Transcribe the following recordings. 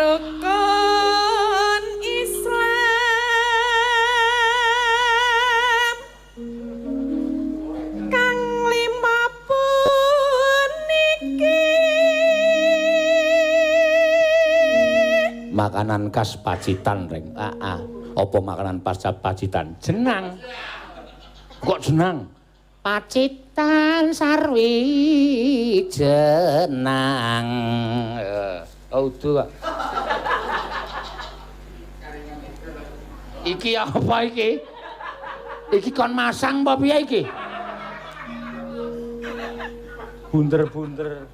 Rukun Islam kang lima puniki. Makanan khas Pacitan, Reng. Apa makanan pasca Pacitan? Jenang. Kok jenang? Pacitan sarwi jenang. Oh, udu kok. Iki apa iki? Iki kon masang apa piye iki? Bunder-bunder.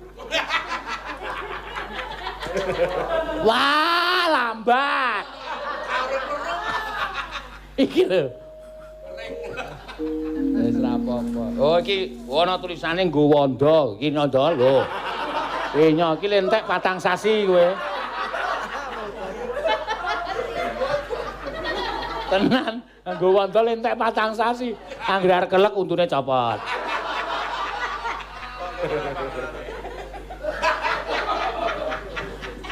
Wah, lambat. Iki lho. Wis ora apa-apa. Oh, iki ana tulisane nggo wanda, iki nanda lho. Nyo iki lentek patang sasi kowe. Tenan, nggo wanda lentek patang sasi. Anggere arep kelek untune copot.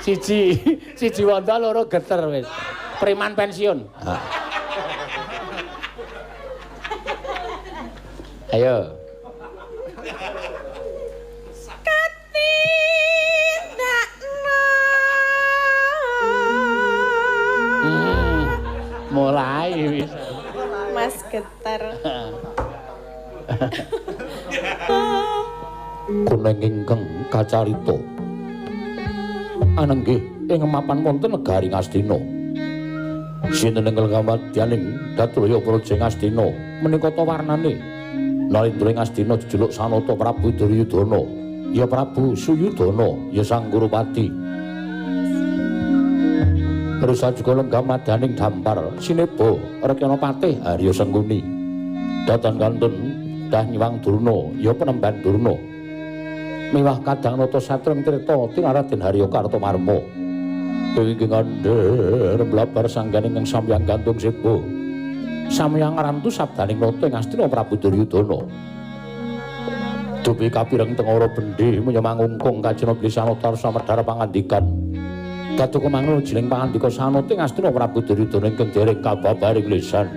Siji, siji wanda loro geter wis. Preman pensiun. Ayo. Katindakno. Mulai wis. Mas geter. Kuning ingkang kacarita. Anenggih ing mapan wonten negari Ngastina. Sinten ingkang kamadyaning Datulaya Praja Ngastina menika ta warnane. Narendra ing Ngastina jejuluk Sanata Prabu Duryudana, ya Prabu Suyudana, ya Sang Gurupati. Terus sajuka lenggah madaning dampar sineba Rekyana Patih Harya Sengkuni. Datan kantun dah nyiwang Durna, ya penemban Durna. Miwah kadang nata satreng Treta Tinaraden Harya Kartomarma. Dewi ingkang ngandhar blabar sangganing ingkang samyang gantung seba. Samyang rantu sabdaning nata ing Astina Prabu Duryudana. Dupi kapireng tengara bendi munya mangungkung kajena bli sanata samedhar pangandikan. Dados mangun jeling pangandika sanata ing Astina Prabu Duryudana ingkang dereng kababaring lisan.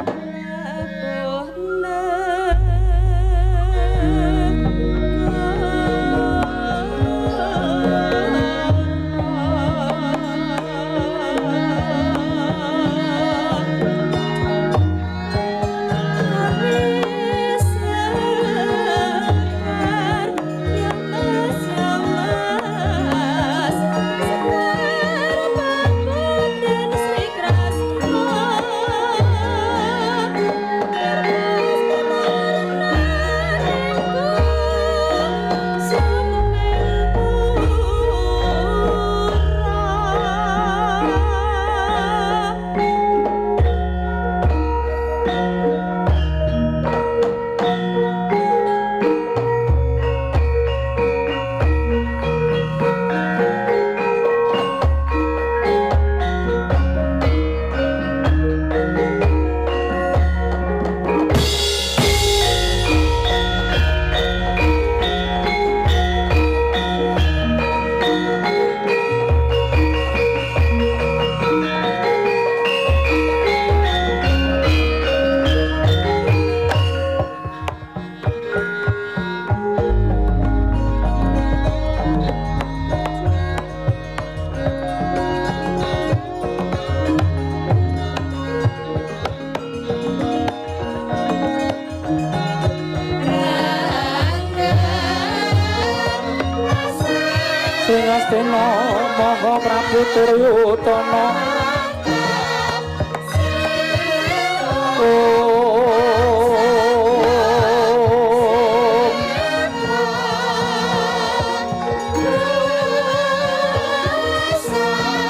Sing Astina Maha Prabu Duryudana.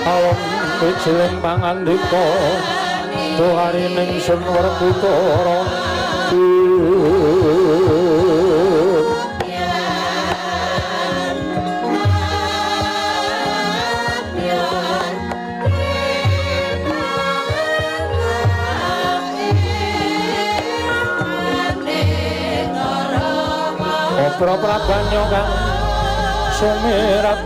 Om wijiling pangandika tuharining sun Werkudara. Obra prabanyo kang sumirat.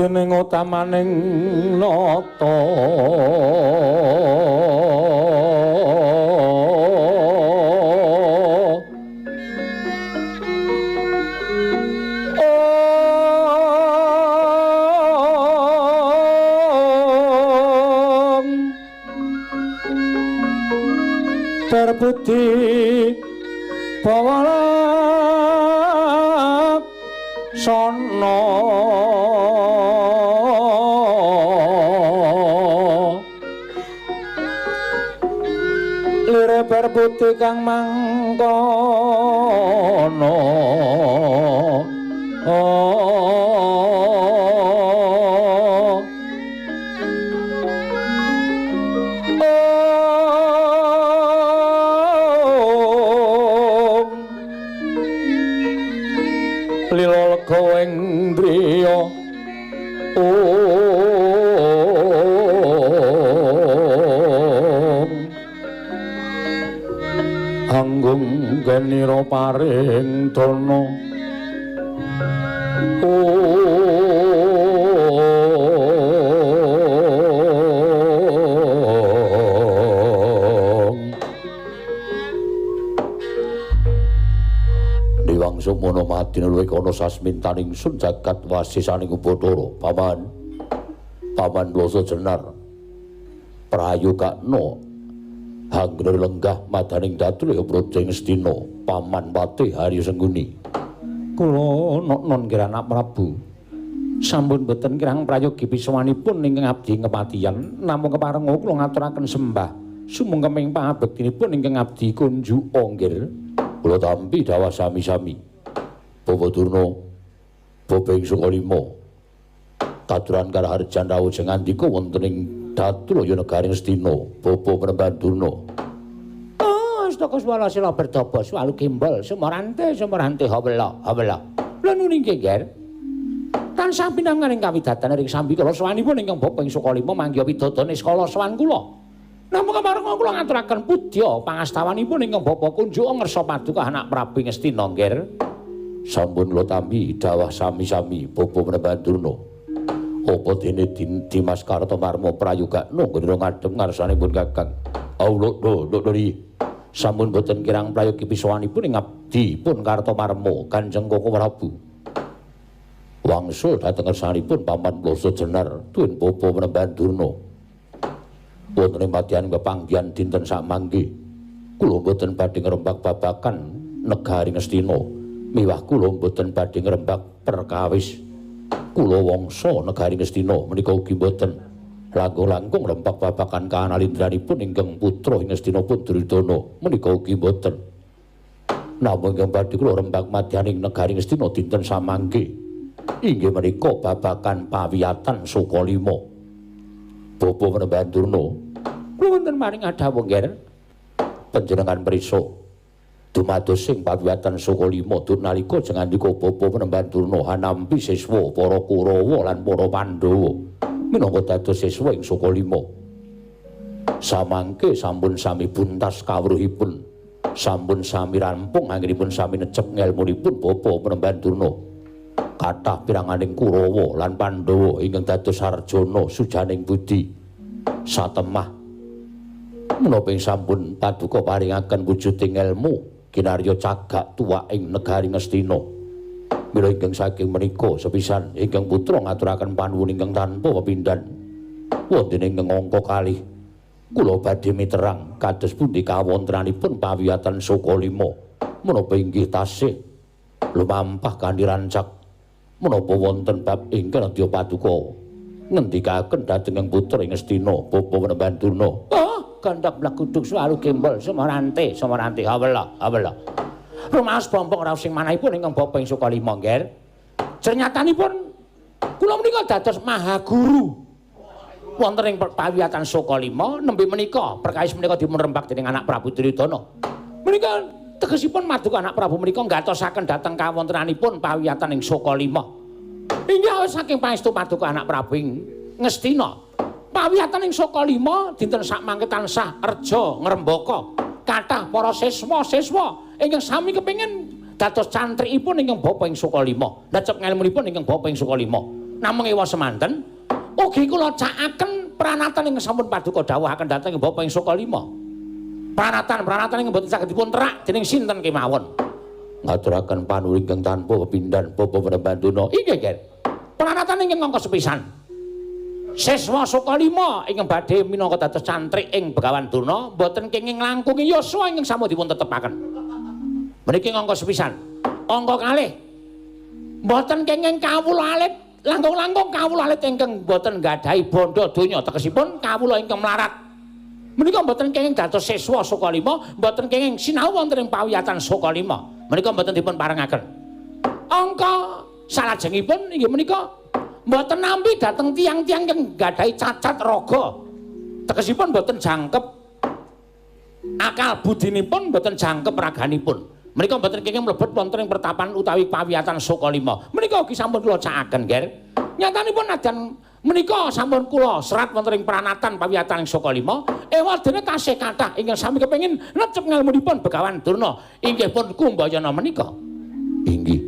Wonten ing utamaning nata terbudi bawa laksana lire perputih kang mangkono. Lila lega ing driya om anggung genira paring dana Sumono madina luwih kana sasmintaning sun jagat wasisaning Bathara. Paman, Paman Loso Jenar prayogakna hangger lenggah madaning datu ya praja ing Astina. Paman Patih Harya Sengguni. Kula non kirang Prabu sampun boten kirang prayogi pisawanipun ingkang abdi kepatihan, namung keparenga kula ngaturaken sembah sumungkeming pangabektinipun ingkang abdi kunjuk nggih. Kula tampi dawah sami-sami. Bapak Durna, Bapak ing Sukalima, katuran karaharjan rawuh jengandika wonten ing Datulaya negaring Astina, Bapak Panembahan Durna. Oh, astaka swala sila berdaba swalu gembol sumorante sumorante hawela hawela. Lha nuni nggih, Ger. Tansah pinangan ing kawidatan ring sambikala sowanipun ingkang Bapak ing Sukalima manggiha widodone skala sowan kula. Namung keparenga kula ngaturaken pudya pangastawanipun ingkang Bapak kunjuk ngersa paduka anak Prabu ing Astina, Nger. Sampun kula tampi dawah sami-sami Bapak Panembahan Durna. Apa dene Dimas Kartomarma prayogakna nggone ngadhep ngarsanipun Kakang. Allah do do sampun boten kirang prayogi pisawanipun ing abdi pun Kartomarma Kanjeng Koko Prabu. Wangsul dhateng ngersanipun Paman Ploso Jenar tuwin Bapak Panembahan Durna. Wonten ing madyan pepanggihan dinten samangke kula boten badhe ngrembak babagan negari Ngastina, miwah kula boten badhe ngrembak perkawis kula wangsa negari Ngastina menika ugi boten langkung-langkung ngrembak babagan kanalindranipun ingkang putra ing Ngastina pun Duryudana menika ugi boten. Namung ingkang badhe kula rembak madyaning negari Ngastina dinten samangke inggih menika babagan pawiyatan Sukalima. Bapak Panembahan Durna, kula wonten maring adhawuh nggih. Panjenengan prisa dumados sing pawiyatan Sukalima duk nalika jengandika Bapak Panembahan Durna hanampi siswa para Kurawa lan para Pandhawa minangka dados siswa ing Sukalima. Samangke sampun sami buntas kawruhipun, sampun sami rampung anggenipun sami necep ngelmunipun Bapak Panembahan Durna. Kathah piranganing Kurawa lan Pandhawa ingkang dados sarjana sujaning budi satemah menapa ing sampun paduka paringaken wujuding elmu kinarya cagak tuwa ing negari Ngastina. Mila ingkang saking menika sepisan ingkang putra ngaturaken panuwun ingkang tanpa pepindhan wonten ing angka kalih kula badhe miterang kados pundi kawontenanipun pawiyatan Sukalima menapa inggih tasih lumampah kanthi rancak menapa wonten bab ingkang nedya paduka ngendikaken dhateng ing putra ing Ngastina Bapak Panembahan Durna. Ah, gandhak mlekuduk swalu gembol sumorante sumorante hawela hawela. Rumaos bombong raos sing manahipun ingkang Bapak ing Sukalima nggih. Cernyatanipun kula menika dados mahaguru wonten ing pawiyatan Sukalima nembe menika perkawis menika dipun rembak dening anak Prabu Duryudana. Menika tegesipun maduka anak Prabu menika nggatosaken dhateng kawontenanipun pawiyatan ing Sukalima. Inggih saking pangestu paduka anak Prabu ing Ngastina. Pawiyatan ing Sukalima dinten sakmangke tansah reja ngrembaka. Kathah para siswa-siswa ingkang sami kepengin dados cantrikipun ingkang Bapa ing Sukalima. Necep ngelmunipun ingkang Bapa ing Sukalima. Namung ewa semanten ugi kula cakaken pranatan ingkang sampun paduka dawuhaken dhateng Bapak ing Saka Lima. Pranatan-pranatan ingkang boten saged dipun terak dening sinten kemawon. Ngaturaken panuwun ingkang tanpa pepindhan Bapak Panembahan Durna. Inggih, Ger. Pranatan ingkang angka sepisan. Siswa Saka Lima ingkang badhe minangka dados cantrik ing Begawan Durna boten kenging nglangkungi yuswa ingkang sampun dipun tetepaken. Meniki angka sepisan. Angka kalih boten kenging kawula alit, langkung-langkung kawula alit ingkang boten nggadahi bondo donya, tegesipun kawula ingkang mlarat. Menika mboten kenging dados siswa Saka Lima, mboten kenging sinau wonten ing pawiyatan Saka Lima. Menika mboten dipun parengaken. Angka salajengipun inggih menika mboten nampi dhateng tiyang-tiyang ingkang nggadahi cacat raga. Tegesipun mboten jangkep akal budinipun, mboten jangkep raganipun. Menika mboten kenging mlebet wonten ing pertapan utawi pawiyatan Saka Lima. Menika ugi sampun kula cakaken, Ger. Nyatanipun nadyan menika sampun kula serat wonten ing pranatan pawiyatan ing Saka Lima, ewadene tasih kathah ingkang sami kepengin necep ngelmunipun Begawan Durna inggih pun Kumbayana menika. Inggih.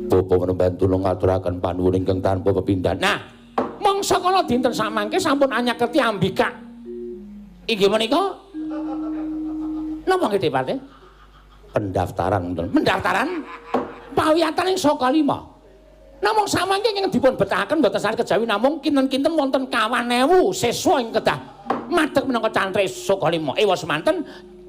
Bapak Panembahan Durna ngaturaken panuwun ingkang tanpa pepindhan. Nah, mangsa kala dinten samangke sampun anyakerti ambika. Inggih menika napa nggih, Patih? Pendaftaran ngoten. Pendaftaran pawiyatan ing Saka Lima. Namung samangke ingkang dipun betahaken mboten saged kejawi namung kinten-kinten wonten 2.000 siswa ing kedah madheg minangka cantrik Saka Lima. Ewa semanten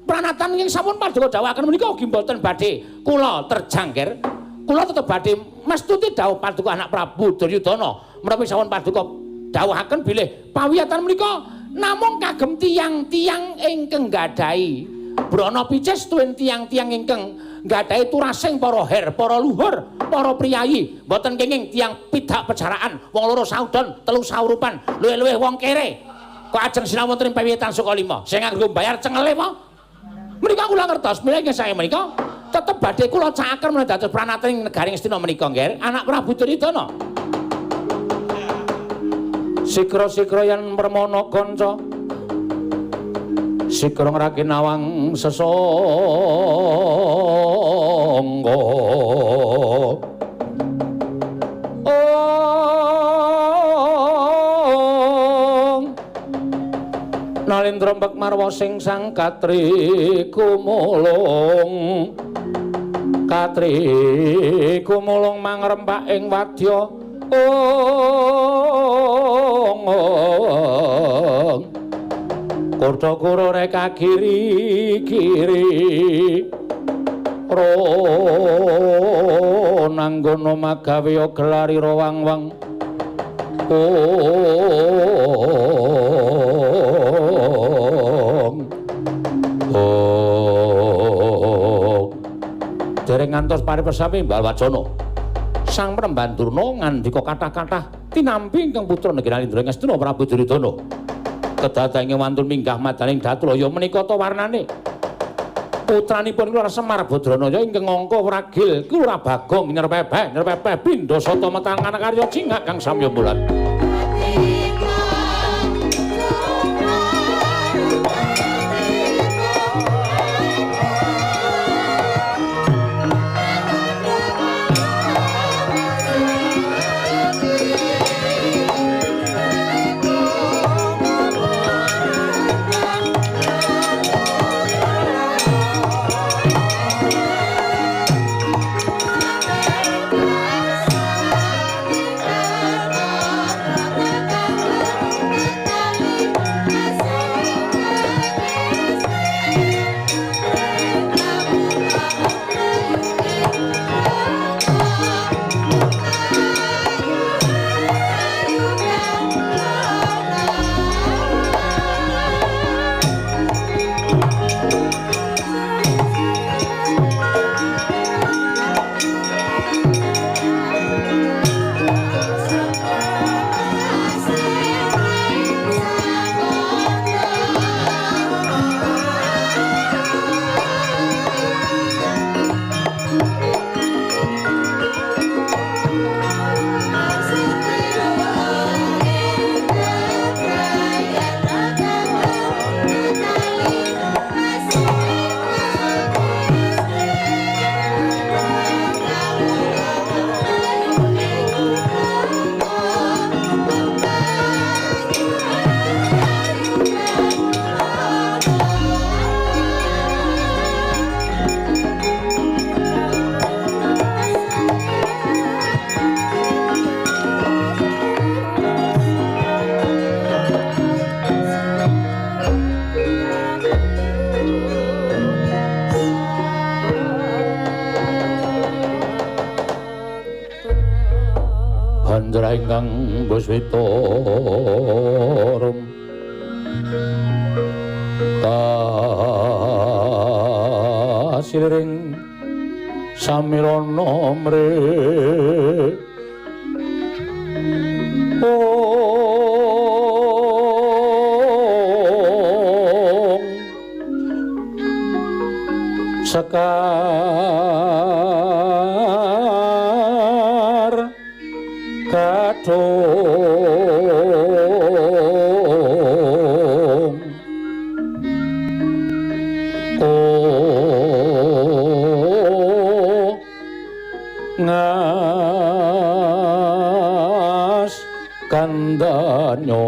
pranatan ingkang sampun paduka dawuhaken menika ugi mboten badhe kula terjang, Ger. Kula tetep badhe mestuti dawuh paduka anak Prabu Duryudana menawi sampun paduka dawuhaken bilih pawiyatan menika namung kagem tiyang-tiyang ingkang nggadahi brana picis tuwin tiyang-tiyang ingkang nggadahi turasing para her, para luhur, para priyayi, mboten kenging tiyang pidak pejaraan, wong loro saudon, telu saurupan, luwih-luwih wong kere. Kok ajeng sinau wonten ing pawiyatan Saka Lima? Sing nganggo bayar cengele apa? Menika kula ngertos, mila ingkang sae menika tetep badhe kula cakaken menawi dados pranatan ing negari Ngastina menika, Nger, anak Prabu Duryudana. Sikra-sikra yen permana kanca sikra ngraki nawang sesangga. Ong Nalendra mbek marwa sing sang katri kumulung, katri kumulung mangrempak ing wadya. Ong Kurta kura reka kiri kiri ro nanggono magawe gelari rawang-wang. Ong Ong dereng ngantos paripersami Balwacana. Sang Panembahan Durna ngandika kathah-kathah tinampi ingkang putra negeri Nalindra Ngastina Prabu Duryudana. Kedatange wantun minggah madaning Datulaya menika ta warnane. Putranipun kula Semar Badranaya ingkang angka wragil Kura Bagong nyerpepeh nyerpepeh pindha sata metang anakarya cingak kang samya bulat. Manjra ingkang buswita rum kasiliring samirana mre sekar kathung ngas kandanyo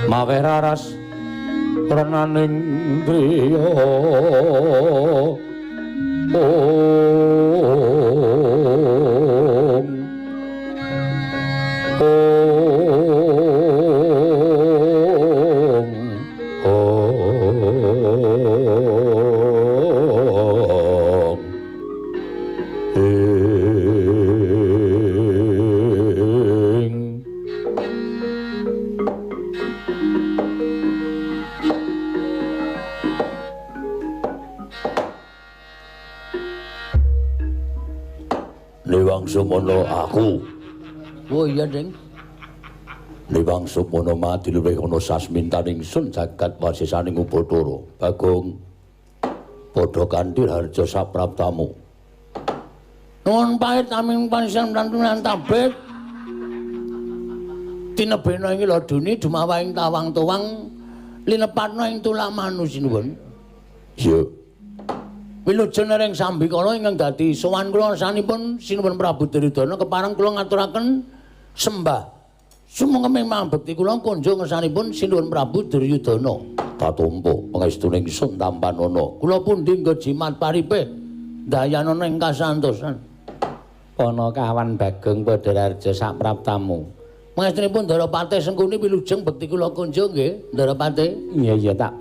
mawe raras renaning driya om om om ing. Newang Sumono aku. Oh iya, Ding. Newang Sumono mati luwih ana sasmintaning sun jagat wasisaning Upacara. Bagong padha kanthi harja sapraptamu. Nuwun pahit aming pansian lan tabik. Tinebena ing laduni dumawa ing tawang-tawang linepatna ing tulak manusinuwun. Iya. Wilujeng ring sambikala ingkang dadi sowan kula sanipun Sinuwun Prabu Duryudana kepareng kula ngaturaken sembah sumangga mambekti kula kunjung ngersanipun Sinuwun Prabu Duryudana. Tatumpa pangestuning sun tampanana. Kula pundi nggo jimat paripe dayanana ing kasantosan. Ana kawan Bagong Padha Raja sapraptamu. Pangestunipun Ndara Patih Sengkuni wilujeng bekti kula kunjung nggih, Ndara Patih. Iya iya tak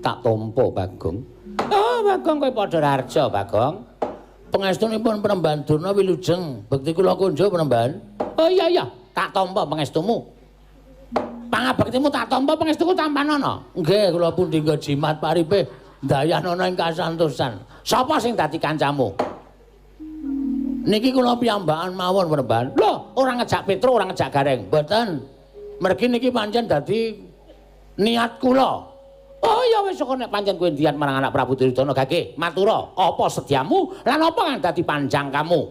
tampa Bagong. Oh, Bagong kowe padha raja, Bagong. Pangestunipun Penemban Durna wilujeng bekti kula kunjung Penemban. Oh iya iya, tak tampa pangestumu. Pangabektimu tak tampa pangestuku tampanana. Nggih, kula pundi nggo jimat paripe ndayanana ing kasantosan. Sapa sing dadi kancamu? Niki kula piyambakan mawon Penemban. Lho, ora ngejak Petro, ora ngejak Gareng. Mboten. Mergi niki pancen dadi niat kula. Oh ya wis kok nek pancen kowe niat marang anak Prabu Duryudana gage matura apa sediamu lan apa kang dadi panjang kamu?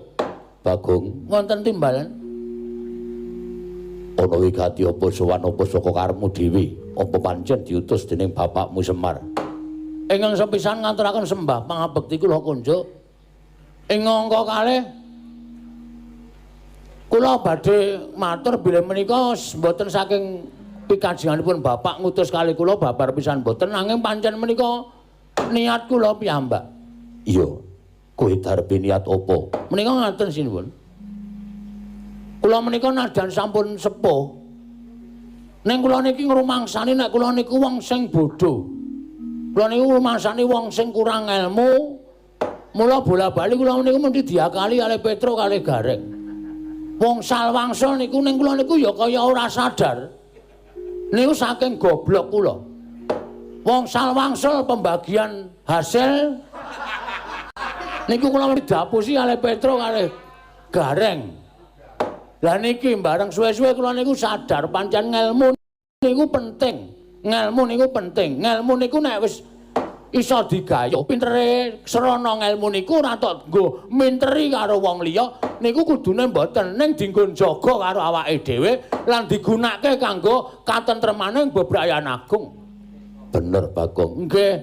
Bagong, wonten timbalan. Ana wigati apa sowan apa saka karepmu dhewe? Apa pancen diutus dening bapakmu Semar? Ingkang sepisan ngaturaken sembah pangabekti kula kunjuk. Ing angka kalih kula badhe matur bilih menika mboten saking pikajenganipun bapak ngutus kali kula babar pisan mboten, nanging pancen menika niat kula piyambak. Iya, kowe darbe niat apa? Menika ngaten sinuwun. Kula menika nadyan sampun sepuh. Ning kula niki ngrumangsani nek kula niku wong sing bodho. Kula niku ngrumangsani wong sing kurang ilmu. Mula bola-bali kula niku mesti diakali kalih Petro kalih Gareng. Wong salwangsa niku ning kula niku ya kaya ora sadar. Niku saking goblok kula. Wong salwangsul pembagian hasil niku kula didapusi kalih Petro kalih Gareng. Lah niki bareng suwe-suwe kula niku sadar pancen ngelmu niku penting. Ngelmu niku penting. Ngelmu niku nek wis iso digayuh pintere srana ngelmu niku ora tok nggo minteri karo wong liya niku kudune mboten, ning dinggo njaga karo awake dhewe lan digunakake kanggo katentremaning bebrayan agung. Bener Bagong. Nggih.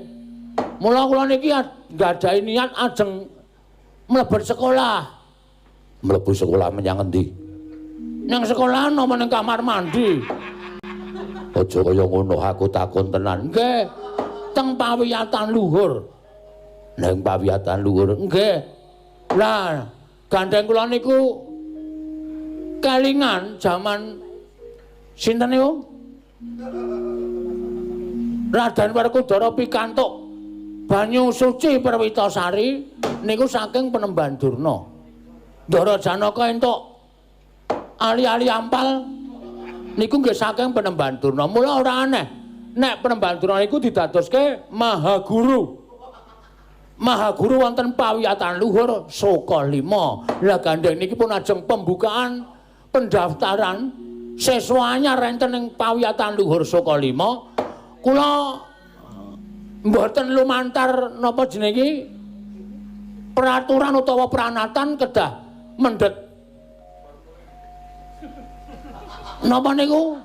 Mula kula niki nggadahi niat ajeng mlebet sekolah. Mlebu sekolah menyang endi? Nang sekolahan apa ning kamar mandi? Aja kaya ngono, aku takon tenan. Nggih. Teng pawiyatan luhur. Nang pawiyatan luhur. Nggih. Lah, gandeng kula niku kelingan jaman sinten niku? Raden Werkudara pikantuk banyu suci Perwitasari niku saking Penemban Durna. Ndara Janaka entuk ali-ali ampal niku nggih saking Penemban Durna. Mula ora aneh nek Penemban Durna niku didadoske Maha Guru. Maha Guru wonten pawiyatan luhur Soka 5. Lah gandeng niki pun ajeng pembukaan pendaftaran siswa anyar enten ing pawiyatan luhur Soka 5. Kula mboten lumantar napa jenenge iki peraturan utawa pranatan kedah mendhet napa niku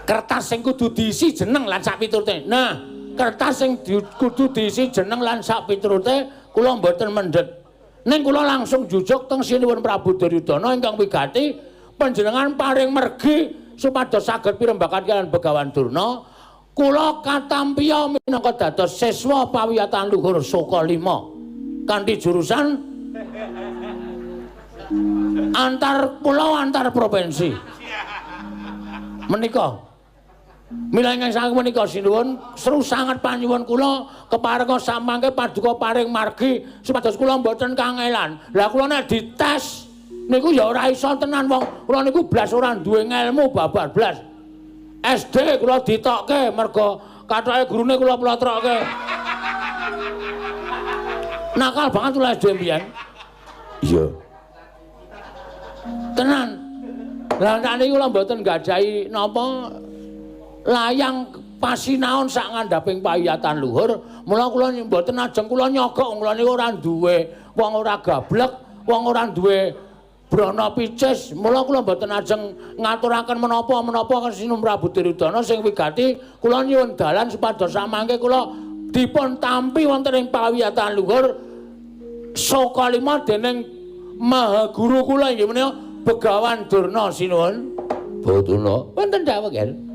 kertas sing kudu diisi jeneng lan sak piturute. Nah, kertas sing kudu diisi jeneng lan sak piturute kula mboten mendhet. Ning kula langsung jujuk teng Sinuwun Prabu Duryudana ingkang wigati panjenengan paring mergi supados saged pirembakan kaliyan Begawan Durna. Kula katampiya minangka dados siswa pawiyatan luhur Soka 5 kanthi jurusan antar pulau antar provinsi. Menika mila ingkang saking menika sinuwun seru sanget panyuwun kula keparenga samangke paduka paring margi supados kula mboten kangelan. Lah kula nek dites niku ya ora iso tenan wong kula niku blas ora duwe ngelmu babar blas. SD kula ditokke mergo kathoke gurune kula plotrokke. Nakal banget kula SD mbiyen. Iya. Tenan. Lah sakniki kula mboten gadahi napa layang pasinaon sak ngandhaping pawiyatan luhur, mula kula mboten ajeng kula nyogok kula niku ora duwe wong ora gablek, wong ora duwe brana picis, mula kula mboten ajeng ngaturaken menapa-menapa Sinuwun Prabu Duryudana sing wigati kula nyuwun dalan supados samangke kula dipun tampi wonten ing pawiyatan luhur Soka 5 dening Maha Guru kula inggih menika Begawan Durna sinuwun. Durna wonten dawuh nggih.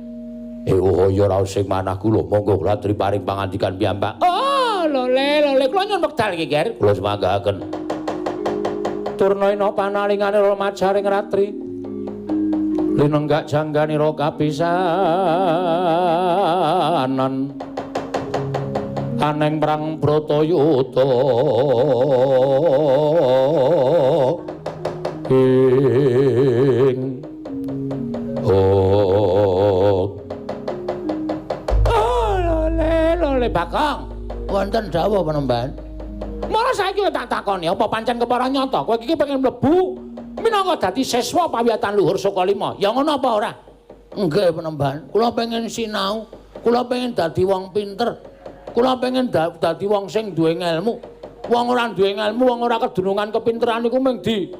Oh ya ora sing manah kula, monggo kula aturi paring pangandikan piyambak. Oh, lole lole kula nyuwun wekdal iki, Ger. Kula sumanggaken. Turna ina panalingane majaring ratri. Linenggak jangganira kapisanan. Aneng prang Bratayuda. Ing oh. Oh, lole lole Bagong. Wonten dawuh penemban. Mula saiki tak takoni apa pancen kepara nyata kowe iki pengen mlebu minangka dadi siswa pawiyatan luhur Soka 5. Ya ngono apa ora? Nggih penemban, kula pengen sinau, kula pengen dadi wong pinter. Kula pengen dadi wong sing duwe ngelmu. Wong ora duwe ngelmu, wong ora kedunungan kepinteran iku mung di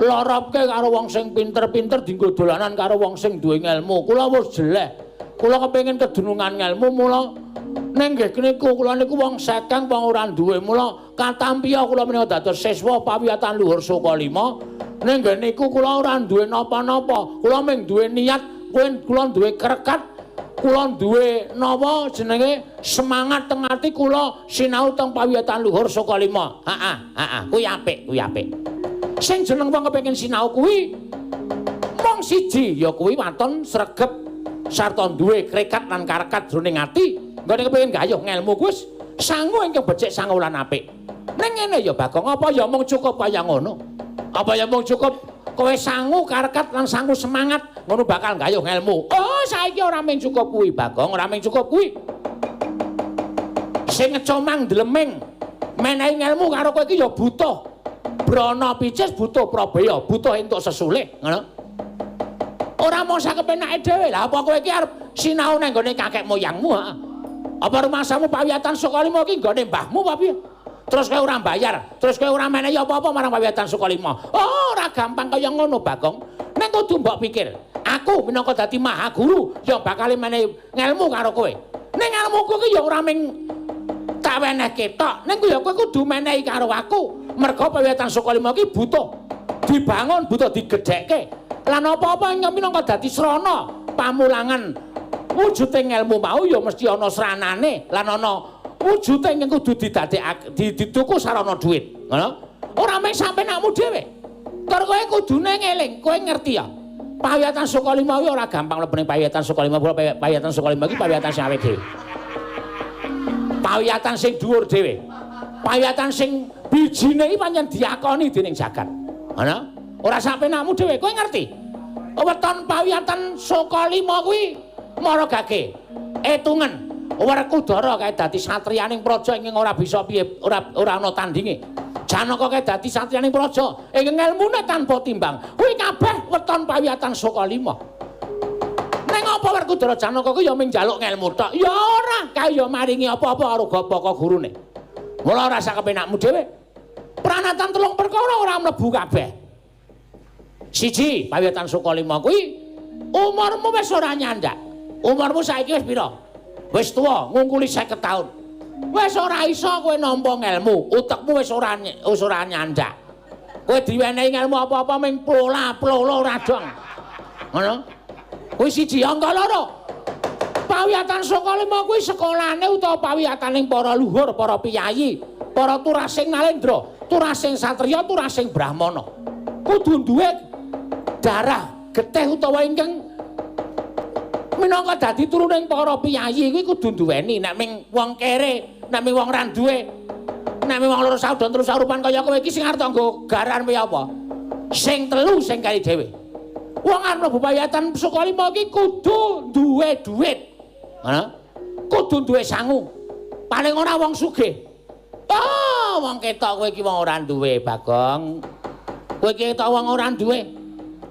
loropke karo wong sing pinter-pinter dienggo dolanan karo wong sing duwe ngelmu. Kula wis jeleh. Kula kepengin kedunungan ngelmu mula ning nggih niku kula niku wong sekeng wong ora duwe mula katampiya kula menika dados siswa pawiyatan luhur Soka 5. Ning nggih niku kula ora duwe napa-napa. Kula mung duwe niat, kula duwe krekat, kula duwe napa jenenge semangat teng ati kula sinau teng pawiyatan luhur Soka 5. Heeh, heeh, kuwi apik, kuwi apik. Sing jeneng wong kepengin sinau kuwi mung siji ya kuwi waton sregep sarta duwe krekat lan karekat jroning ati. Nggone kepengin gayuh ngelmu kuwi sangu ingkang becik sangu lan apik. Ning ngene ya Bagong, apa ya mung cukup kaya ngono? Apa ya mung cukup kowe sangu karekat lan sangu semangat ngono bakal gayuh ngelmu? Oh, saiki ora mung cukup kuwi Bagong, ora mung cukup kuwi. Sing ngecomang dleming menehi ngelmu karo kowe iki ya butuh brana picis, butuh prabeya, butuh entuk sesulih, ngono. Ora mung sakepenake dhewe. Lah apa kowe iki arep sinau nang nggone kakek moyangmu, ha? Apa rumasamu pawiyatan Soka 5 iki nggone mbahmu apa piye? Terus kowe ora mbayar, terus kowe ora menehi apa-apa marang pawiyatan Soka 5. Oh, ora gampang kaya ngono, Bagong. Ning kudu mbok pikir, aku minangka dadi maha guru ya bakal menehi ngelmu karo kowe. Ning ngelmuku iki ya ora mung tak wenehke tok, ning ya kowe kudu menehi karo aku. Merga pawiyatan Soka 5 iki butuh dibangun, butuh digedhekke. Lan apa-apa ingkang minangka dadi srana pamulangan wujude ngelmu mau ya mesti ana sranane lan ana wujude ingkang kudu didadekake dituku sarana dhuwit, ngono. Ora mung sampe nakmu dhewe. Tur kowe kudune ngeling, kowe ngerti ya. Pawiyatan Sukalima kuwi ora gampang mlebu ning Pawiyatan Sukalima. Pawiyatan Sukalima iki pawiyatan sing awake dhewe. Pawiyatan sing dhuwur dhewe. Pawiyatan sing bijine iki pancen diakoni dening jagat. Ana? Ora sapenakmu dhewe, kowe ngerti? Weton Pawiyatan Sukalima kuwi maragake etungen Werkudara kae dadi satriyaning praja ingkang ora bisa piye, ora ana tandinge. Janaka kae dadi satriyaning praja ingkang elmune tanpa timbang. Kuwi kabeh weton Pawiyatan Sukalima. Ning apa Werkudara Janaka kuwi ya mung njaluk ngelmu tok? Ya ora, kae ya maringi apa-apa karo gapaka gurune. Mula ora sak kepenakmu dhewe. Pranatan telung perkara ora mlebu kabeh. Siji, Pawiyatan Sukalima kuwi umurmu wis ora nyandak. Umurmu saiki wis pira? Wis tuwa, ngungkuli 50 taun. Wis ora iso kowe nampa ngelmu, utekmu wis ora nyandak. Kowe diwenehi ngelmu apa-apa ming plola-plolo ora dong. Ngono? Kuwi siji, angka loro. Pawiyatan Sukalima kuwi sekolahane utawa pawiyataning para luhur, para piyayi, para turasing nalendra, turasing satriya, turasing brahmana. Kudu duwe darah getih utawa ingkang minangka dadi turuning para piyayi kuwi kudu duweni. Nek ming wong kere, nek ming wong ra duwe, nek ming wong loro saudon terus saurupan kaya kowe iki sing arep tanggo garan piye apa? Sing telu sing kari dhewe. Wong arep mlebu Pawiyatan Sukalima iki kudu duwe dhuwit. Ngono? Kudu duwe sangu. Paling ora wong sugih. Oh, wong ketok kowe iki wong ora duwe, Bagong. Kowe iki ketok wong ora duwe.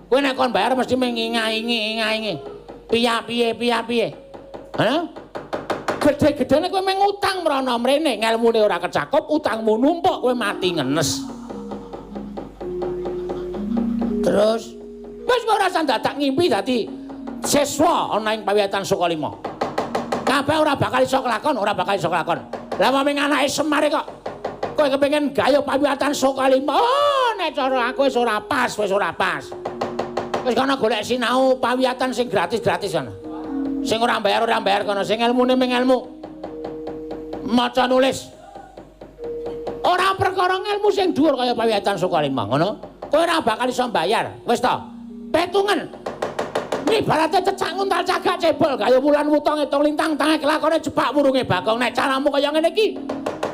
Kowe nek kon bayar mesti mengingaingi. Piye piye. Hah? Gedhe-gedhene kowe mung utang mrana mrene, ngelmune ora kecakup, utangmu numpuk kowe mati ngenes. Terus wis ora usah dadak ngimpi dadi siswa ana ing Pawiyatan Sukalima. Kabeh ora bakal iso kelakon, ora bakal iso kelakon. Lah wong anake Semar kok kowe kepengin gayuh Pawiyatan Sukalima. Oh, nek cara aku wis ora pas, wis ora pas. Wis kono golek sinau pawiyatan sing gratis-gratis kono. Sing ora bayar kono, sing elmune mung elmu maca nulis. Ora perkara ngelmu sing dhuwur kaya Pawiyatan Sukalima, ngono. Kowe ora bakal iso mbayar. Wis to. Petungen. Ibarate cecak nguntal cagak cebol kaya wulan wuta ngitung lintang tange kelakone jepak wurunge Bagong. Nek caramu kaya ngene iki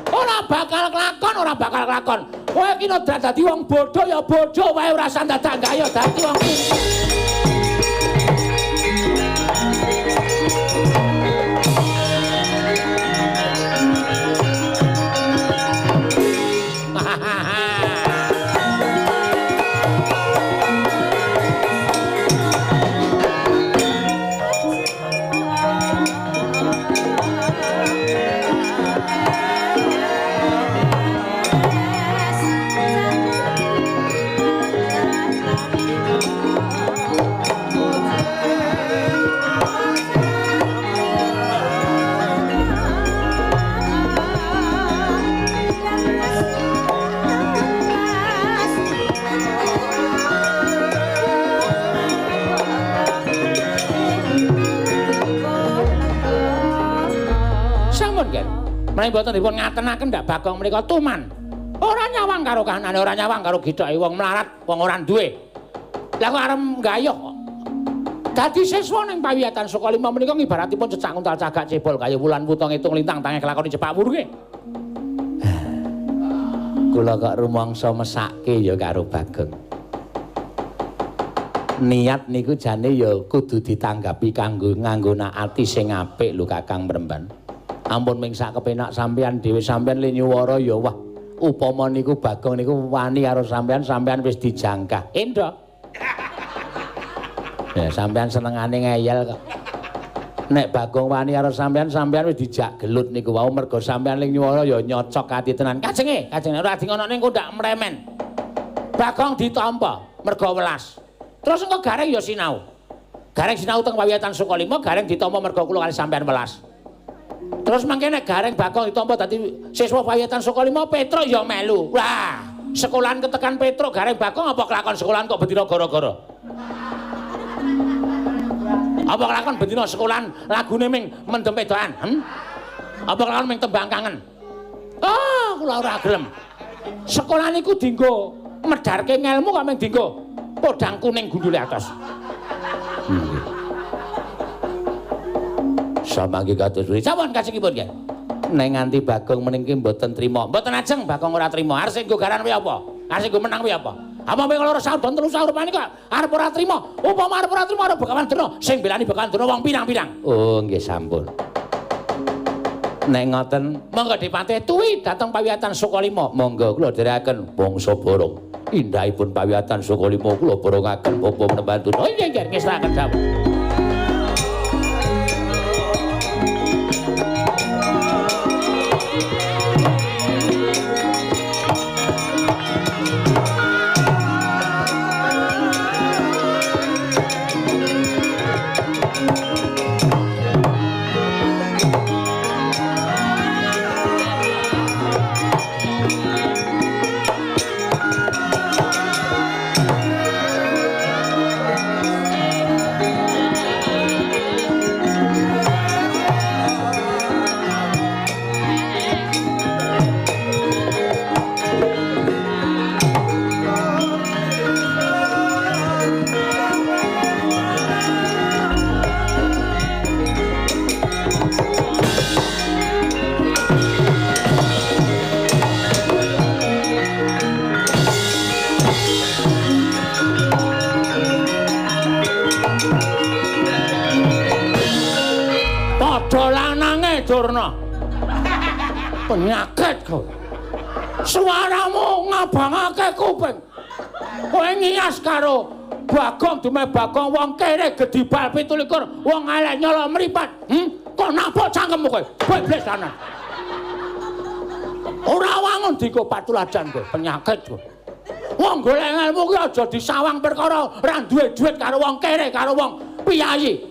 ora bakal kelakon, ora bakal kelakon. Kowe iki nek dadi wong bodho ya bodho wae, ora usah dadak gaya dadi wong pinter. Menawi mboten dipun ngatenaken ndak Bagong menika tuman. Ora nyawang karo kahanane, ora nyawang karo githake wong melarat, wong ora duwe. Lah kok arep nggayuh kok. Dadi siswa ning Pawiyatan Sukalima menika ngibaratipun cecak nguntal cagak cebol kaya wulan wuta ngitung lintang tange kelakoni jepak wurunge. Kula kok rumangsa mesake ya karo Bagong. Niat niku jane ya kudu ditanggapi kanggo nganggo ati sing apik lho Kakang Mremban. Ampun ming sak kepenak sampean dhewe, sampean le nyuwara ya wah upama niku Bagong niku wani karo sampean, sampean wis dijangkah. Endho. Ya sampean senengane ngeyel kok. Nek Bagong wani karo sampean, sampean wis dijak gelut niku wau mergo sampean ling nyuwara ya nyocok ati tenan. Kajenge, kajenge ora di ngonone engko ndak mremen. Bagong ditampa mergo welas. Terus engko Gareng ya sinau. Gareng sinau teng Pawiyatan Sukalima, Gareng ditampa mergo kula kali sampean welas. Terus mangke nek Gareng Bagong ditampa dadi siswa Pawiyatan Sukalima, Petruk ya melu. Wah, sekolahan ketekan Petruk Gareng Bagong apa kelakon sekolahan kok bendina gara-gara? Apa kelakon bendina sekolahan lagune ming mendem wedokan? Apa kelakon ming tembang kangen? Oh, kula ora gelem. Sekolahan iku dienggo medharke ngelmu kok ming dienggo podang kuning gundule atos. Nggih. Samangke kados pundi? Sampun kajengipun nggih. Nek nganti Bagong meningki mboten trima. Mboten ajeng Bagong ora trima. Arep sing nggo garan kuwi apa? Arep sing nggo menang kuwi apa? Apa ping loro saudon telu saur panika arep ora trima. Upama arep ora trima arep Begawan Durna sing belani Begawan Durna wong pirang-pirang. Oh nggih sampun. Nek ngoten monggo dipatih tuwi dhateng pawiyatan Sukalima. Monggo kula dherekaken bangsa Barong. Indahipun pawiyatan Sukalima kula borongaken bapa Panembahan Durna. Oh iya nggih ngestakaken dawuh. Durna. Penyakit kowe. Suaramu ngabangake kuping. Kowe ngias karo Bagong dume Bagong wong kere gedhi bal 27 wong elek nyolok mripat. Kok nabok cangkemmu kowe? Beblas tenan. Ora wangun diko patuladan kowe, penyakit kowe. Wong golek ilmu ki aja disawang perkara ora duwe dhuwit karo wong kere karo wong piyayi.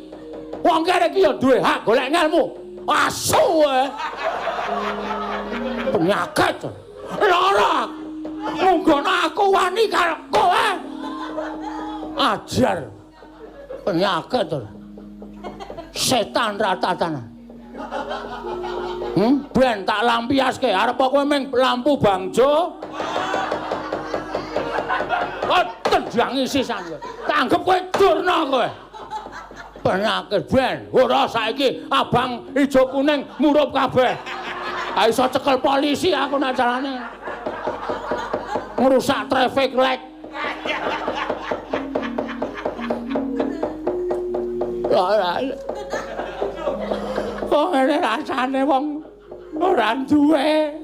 Wong kere ki ya duwe hak golek ilmu. Asu kowe. Penyakit. Lara. Munggono aku wani karo kowe. Ajar. Penyakit. Setan ratatan. Ben tak lampiaske arep kowe ming lampu bangjo. Kok tendangi sisan kowe. Tak anggap kowe Durna kowe. Penyakit ben ora saiki abang ijo kuning murup kabeh. Ha iso cekel polisi aku nek carane. Ngrusak traffic light. Ora. Kok ngene rasane wong ora duwe.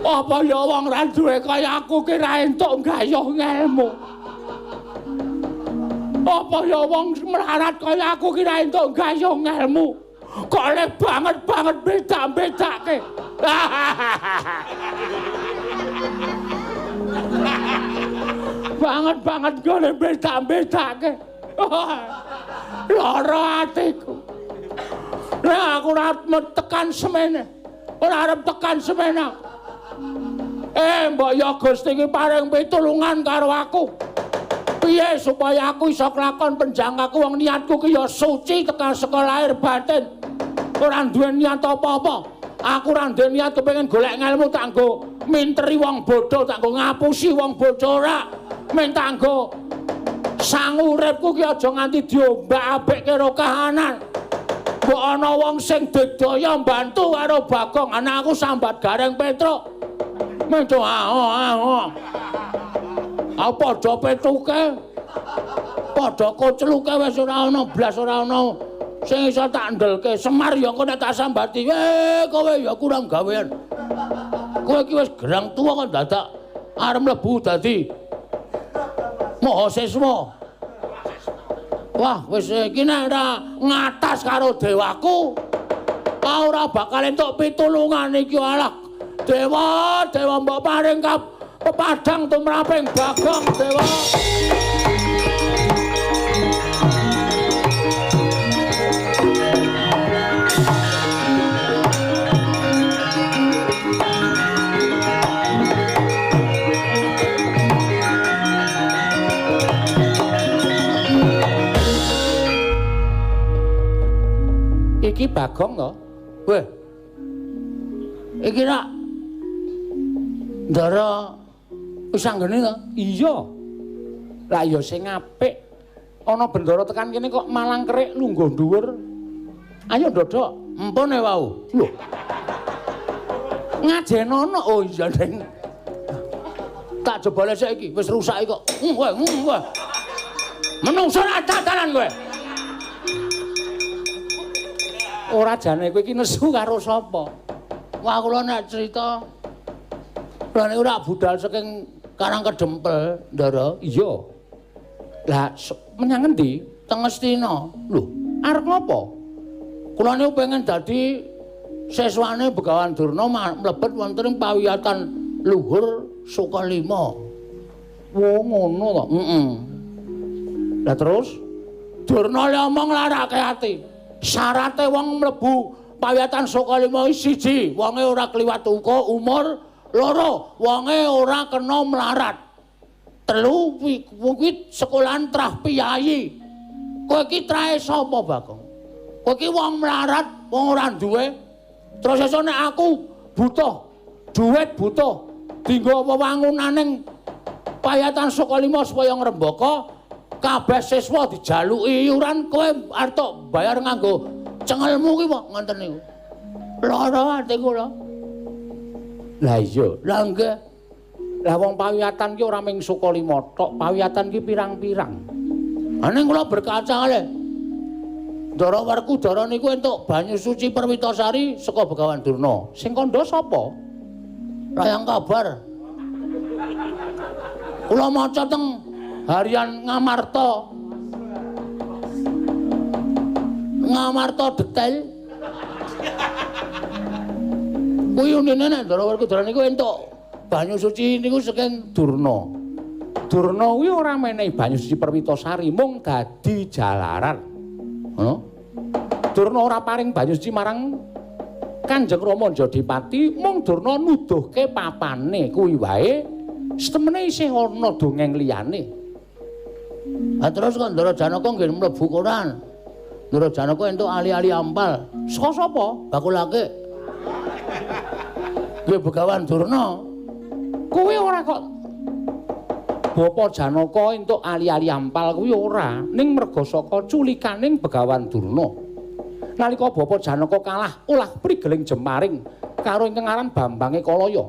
Apa ya wong ora duwe kaya aku ki ra entuk gayuh ngelmu. Apa ya wong melarat kaya aku ki ra entuk gayuh ngelmu. Kok le banget-banget beda-bedake. Banget-banget gone beda-bedake. Lara atiku. Nek aku ora tekan semene. Ora arep tekan semene. Mbok ya Gusti ki paring pitulungan karo aku. Piye supaya aku iso kelakon penjangkaku wong niatku ki ya suci tekan saka lahir batin. Ora duwe niat apa-apa. Aku ora duwe niat kepengin golek ngelmu tak nggo minteri wong bodho, tak nggo ngapusi wong bodho ora. Men tak nggo sangu uripku ki aja nganti diombak-ambek karo kahanan. Mbok ana wong sing digdaya mbantu karo Bagong, anak aku sambat Gareng Petruk. Menco aho. Aku padha petruke. Padha kocluke wis ora ana blas ora ana sing iso tak ndelke. Semar ya engko nek tak sambati, kowe ya kurang gawean. Kowe iki wis gerang tuwa kok dadak arep mlebu dadi mahasiswa. Wah, wis iki nek ora ngatas karo dewaku, ora bakal entuk pitulungan iki alah. Dewa, dewa mbok paring pepadang tumraping Bagong dewa. Iki Bagong to? Weh. Iki rak Ndara wis anggene to? Iya. Lah ya sing apik. Ana bendara tekan kene kok malang kerik lungguh dhuwur. Ayo ndodok, empun e wau. Lho. Ngajenono. Oh iya, Ding. Tak jebole saiki wis rusak kok. Kowe, kowe. Menungso ra dadalan kowe. Ora jane kowe iki nesu karo sapa? Wah, kula nek cerita kula niku rak budal saking Karang Kedempel, Ndara. Iya. Lah menyang ngendi? Teng Ngastina. Lho, arep ngopo? Kula niku pengen dadi siswane Begawan Durna mlebet wonten ing pawiyatan luhur Sukalima. Wo ngono to. Heeh. Lah terus Durna le omong larake ati. Syarate wong mlebu pawiyatan Sukalima iki siji, wonge ora kliwat uka umur, loro, wonge ora kena melarat. Telu, kuwi sekolahan trah piyayi. Kowe iki trahe sapa, Bagong? Kowe iki wong melarat, wong ora duwe. Terus esuk nek aku butuh duit, butuh dinggo wewangunaning payatan Sukalima supaya ngrembaka, kabeh siswa dijaluki iuran, kowe arep tok bayar nganggo cengelmu ki kok ngoten niku. Lara ati kula. Lah iya, lah nggih. Lah wong pawiyatan ki ora mung Sukalima tok, pawiyatan ki pirang-pirang. Ning kula berkaca kalih Ndara Werkudara niku entuk banyu suci Perwitasari saka Begawan Durna. Sing kandha sapa? Layang kabar. Kula maca teng Harian Ngamarta. Ngamarta detail. Kuwi unine nek Ndara Werkudara niku entuk banyu suci niku saking Durna. Durna kuwi ora menehi banyu suci Perwitasari, mung dadi jalaran. Ngono. Durna ora paring banyu suci marang Kanjeng Rama Jodipati, mung Durna nuduhke papane kuwi wae. Setemene isih ana dongeng liyane. Ha terus kok Ndara Janaka nggih mlebu koran. Ndara Janaka entuk ali-ali ampal. Saka sapa? Bakulake. Nggih Begawan Durna. Kuwi ora kok Bapa Janaka entuk ali-ali ampal kuwi ora, ning merga saka culikaning Begawan Durna. Nalika Bapa Janaka kalah olah prigeling jemaring karo ingkang aran Bambang Ekalaya.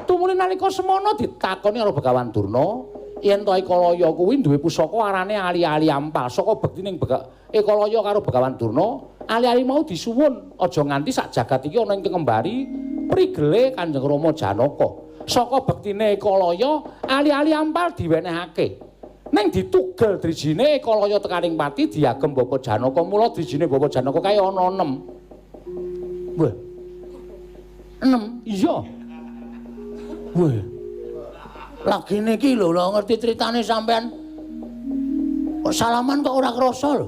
Tumuli nalika semana ditakoni karo Begawan Durna, yen to Ekalaya kuwi duwe pusaka arane ali-ali ampal. Saka bektining Ekalaya karo Begawan Durna, ali-ali mau disuwun aja nganti sak jagat iki ana ingkang ngembari prigele Kanjeng Rama Janaka. Saka bektine Ekalaya, ali-ali ampal diwenehake. Ning ditugel drijine Ekalaya tekaning pati diagem Bapa Janaka. Mula drijine Bapa Janaka kae ana 6. Wah. 6? Iya. Wah. Lagine iki lho, lho ngerti critane sampean. Kok salaman kok ora krasa lho.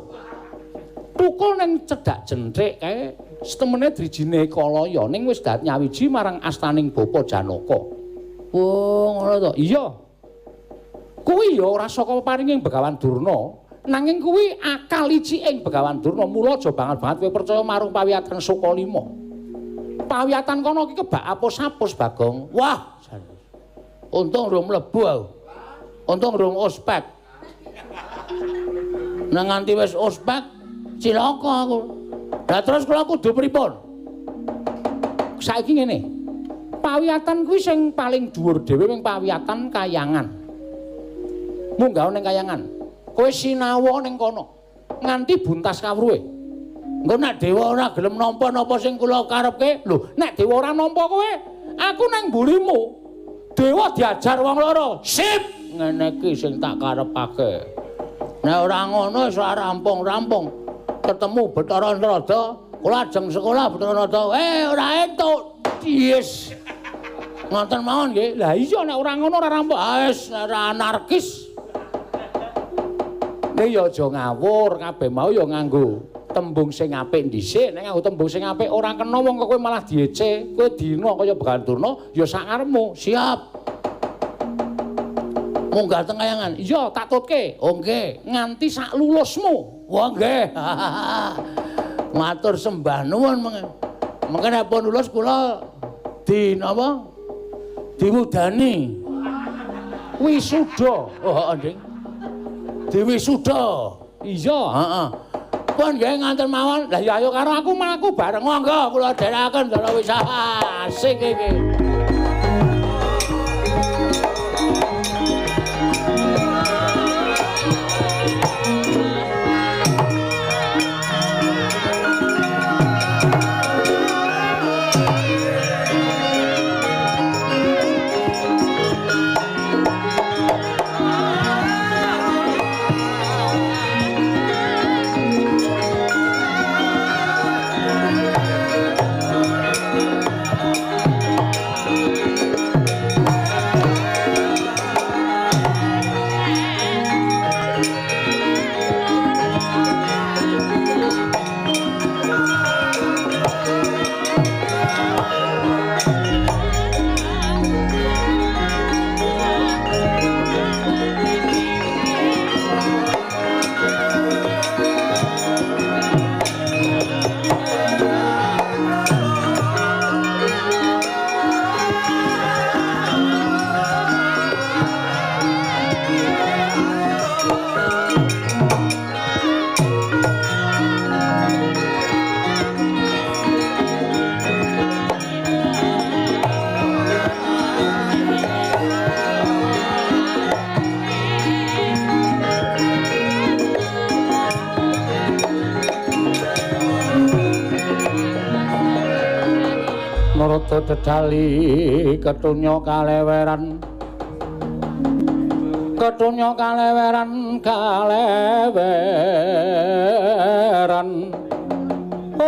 Tukul ning cedhak jenthik kae setemene drijine Ekalaya ning wis dadi nyawiji marang astaning Bapa Janaka. Oh, ngono to. Iya. Kuwi ya ora saka paringing Begawan Durna, nanging kuwi akal iciking Begawan Durna. Mula aja banget-banget kowe percaya marang pawiyatan Sukalima. Pawiyatan kono iki kebak apus-apus, Bagong. Wah, untung rung mlebu aku. Untung rung ospek. Nang nganti wis ospek cilaka aku. Lah terus kula kudu pripun? Saiki ngene. Pawiyatan kuwi sing paling dhuwur dhewe ning pawiyatan kayangan. Munggah ning kayangan. Kowe sinawa ning kono nganti buntas kawruhe. Engko nek dewa ora gelem nampa napa sing kula karepke, lho nek dewa ora nampa kowe, aku nang mburimu. Dewa diajar wong loro. Sip, ngene iki sing tak karepake. Nek ora ngono wis ora rampung-rampung. Ketemu Bathara Narada, kula ajeng sekolah Bathara Narada. Ora entuk. Yes. Ngoten mawon nggih. Lah iya nek ora ngono ora rampung. Ah wis ora anarkis. Nek ya aja ngawur, kabeh mau ya nganggo tembung sing apik dhisik. Nek nganggo tembung sing apik ora kena wong kok kowe malah diece. Kowe dina kaya Begawan Durna ya sak karepmu. Siap. Munggah teng kayangan. Iya, tak tutke. Oh nggih, nganti sak lulusmu. Wah nggih. Matur sembah nuwun mengke. Mengke nek pun lulus kula di napa? Diwudani. Wisuda. Oh, heeh, Ding. Diwisuda. Iya, heeh. Pun nggih nganten mawon. Lah ya ayo karo aku mlaku bareng. Monggo kula dherekaken Ndara wis asik iki. Narada dedali ketunya kaleweran, ketunya kaleweran, kaleweran. Oh,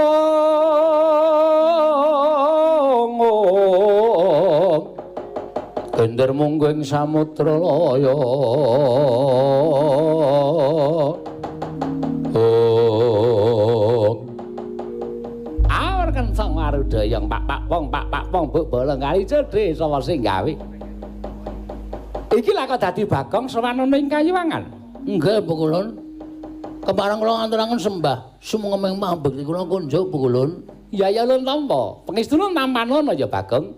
oh. Gender munggu ing samudra laya. Oh. Awar kenceng marudayang pak pak pong pak pak pong buk bolong kali cedhe sapa sing gawe. Iki lha kok dadi Bagong sowan ana ing Kayuwangan. Nggih, Pukulun. Kepareng kula ngaturaken sembah sumengeng pambekti kula kunjuk Pukulun. Ya ya lun tampa. Pengestune tampanono ya Bagong.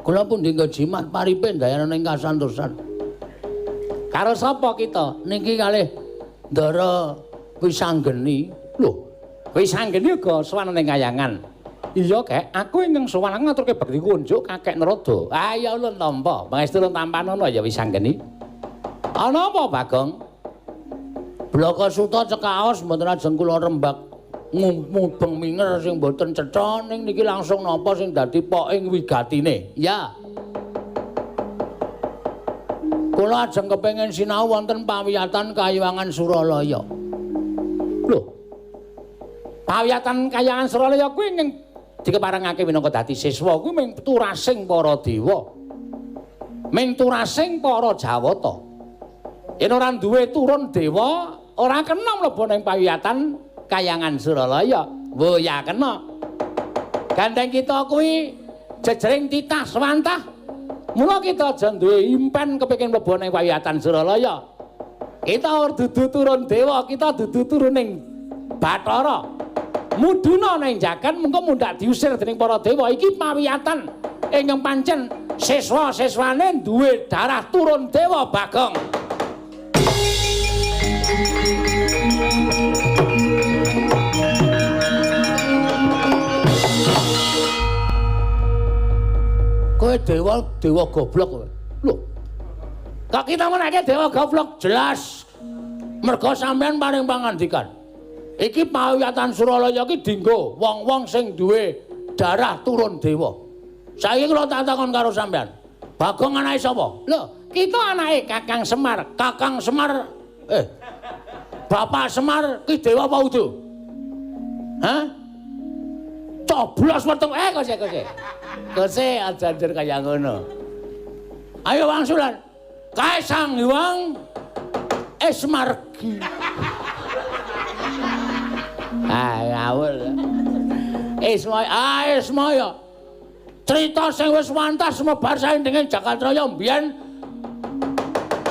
Kula pundi nggo jimat paripe ndayana ing kasantosan. Karo sapa kita? Niki kalih Ndara Wisanggeni. Lho, Wisanggeni uga sowan ning Kayangan. Iya, Kek, aku ingkang sowan ngaturke bekti kunjuk Kakek Narada. Ah ya ulun tampa. Pangestu ulun tampanono ya Wisanggeni. Ana apa, Bagong? Blaka suta cekaos mboten ajeng kula rembak mubeng minger sing mboten cetha ning niki langsung napa sing dadi poking wigatine. Ya. Kula ajeng kepengin sinau wonten pawiyatan Kayuwangan Suralaya. Lho. Pawiyatan Kayangan Suralaya kuwi ingkang dikeparengake minangka dadi siswa kuwi ming turasing para dewa. Ming turasing para Jawata. Yen ora duwe turun dewa, ora kena mlebu ning pawiyatan Kayangan Suralaya. Wo ya kena. Gandeng kita kuwi jejering titah swantah. Mula kita aja duwe impen kepengin mlebu ning pawiyatan Suralaya. Kita ora dudu turun dewa, kita dudu turuning Bathara. Mudhuna ning jagan mengko mundhak diusir dening para dewa. Iki pawiyatan ingkang pancen siswa-siswane duwe darah turun dewa Bagong. Kowe dewa, dewa goblok kowe. Lho. Kok kita menake dewa goblok jelas. Mergo sampean paring pangandikan. Iki pawiyatan Suralaya iki dinggo wong-wong sing duwe darah turun dewa. Saiki kula tak takon karo sampean. Bagong anake sapa? Lho, kita anake Kakang Semar. Kakang Semar Bapak Semar ki dewa apa udu? Hah? Coblos weteng kose kose. Kose aja anjir kaya ngono. Ayo wangsulan. Kae Sang Hyang Esmargi. Ah ngawur. Ismaya, ah Ismaya. Cerita sing wis wantas sumebar saindenging Jagatraya mbiyen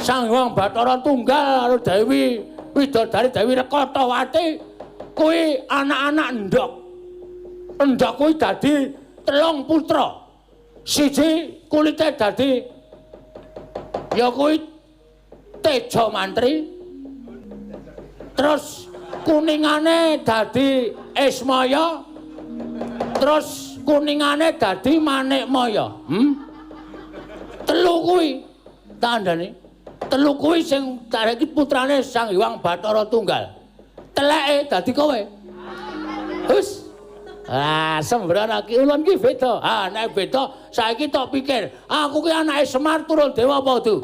Sang Hyang Bathara Tunggal karo Dewi Widodari Dewi Rekatawati kuwi anak-anak endhog. Endhog kuwi dadi 3 putra. Siji kulite dadi ya kuwi Teja Mantri, Terus kuningane dadi Ismaya. Terus kuningane dadi Manikmaya. Telu kuwi tandane. Telu kuwi sing iki putrane Sang Hyang Bathara Tunggal. Teleke dadi kowe. Wis. Ah, sembrono ki ulun ki beda. Ah, nek beda saiki tok pikir, aku ki anake Semar turun dewa apa udu?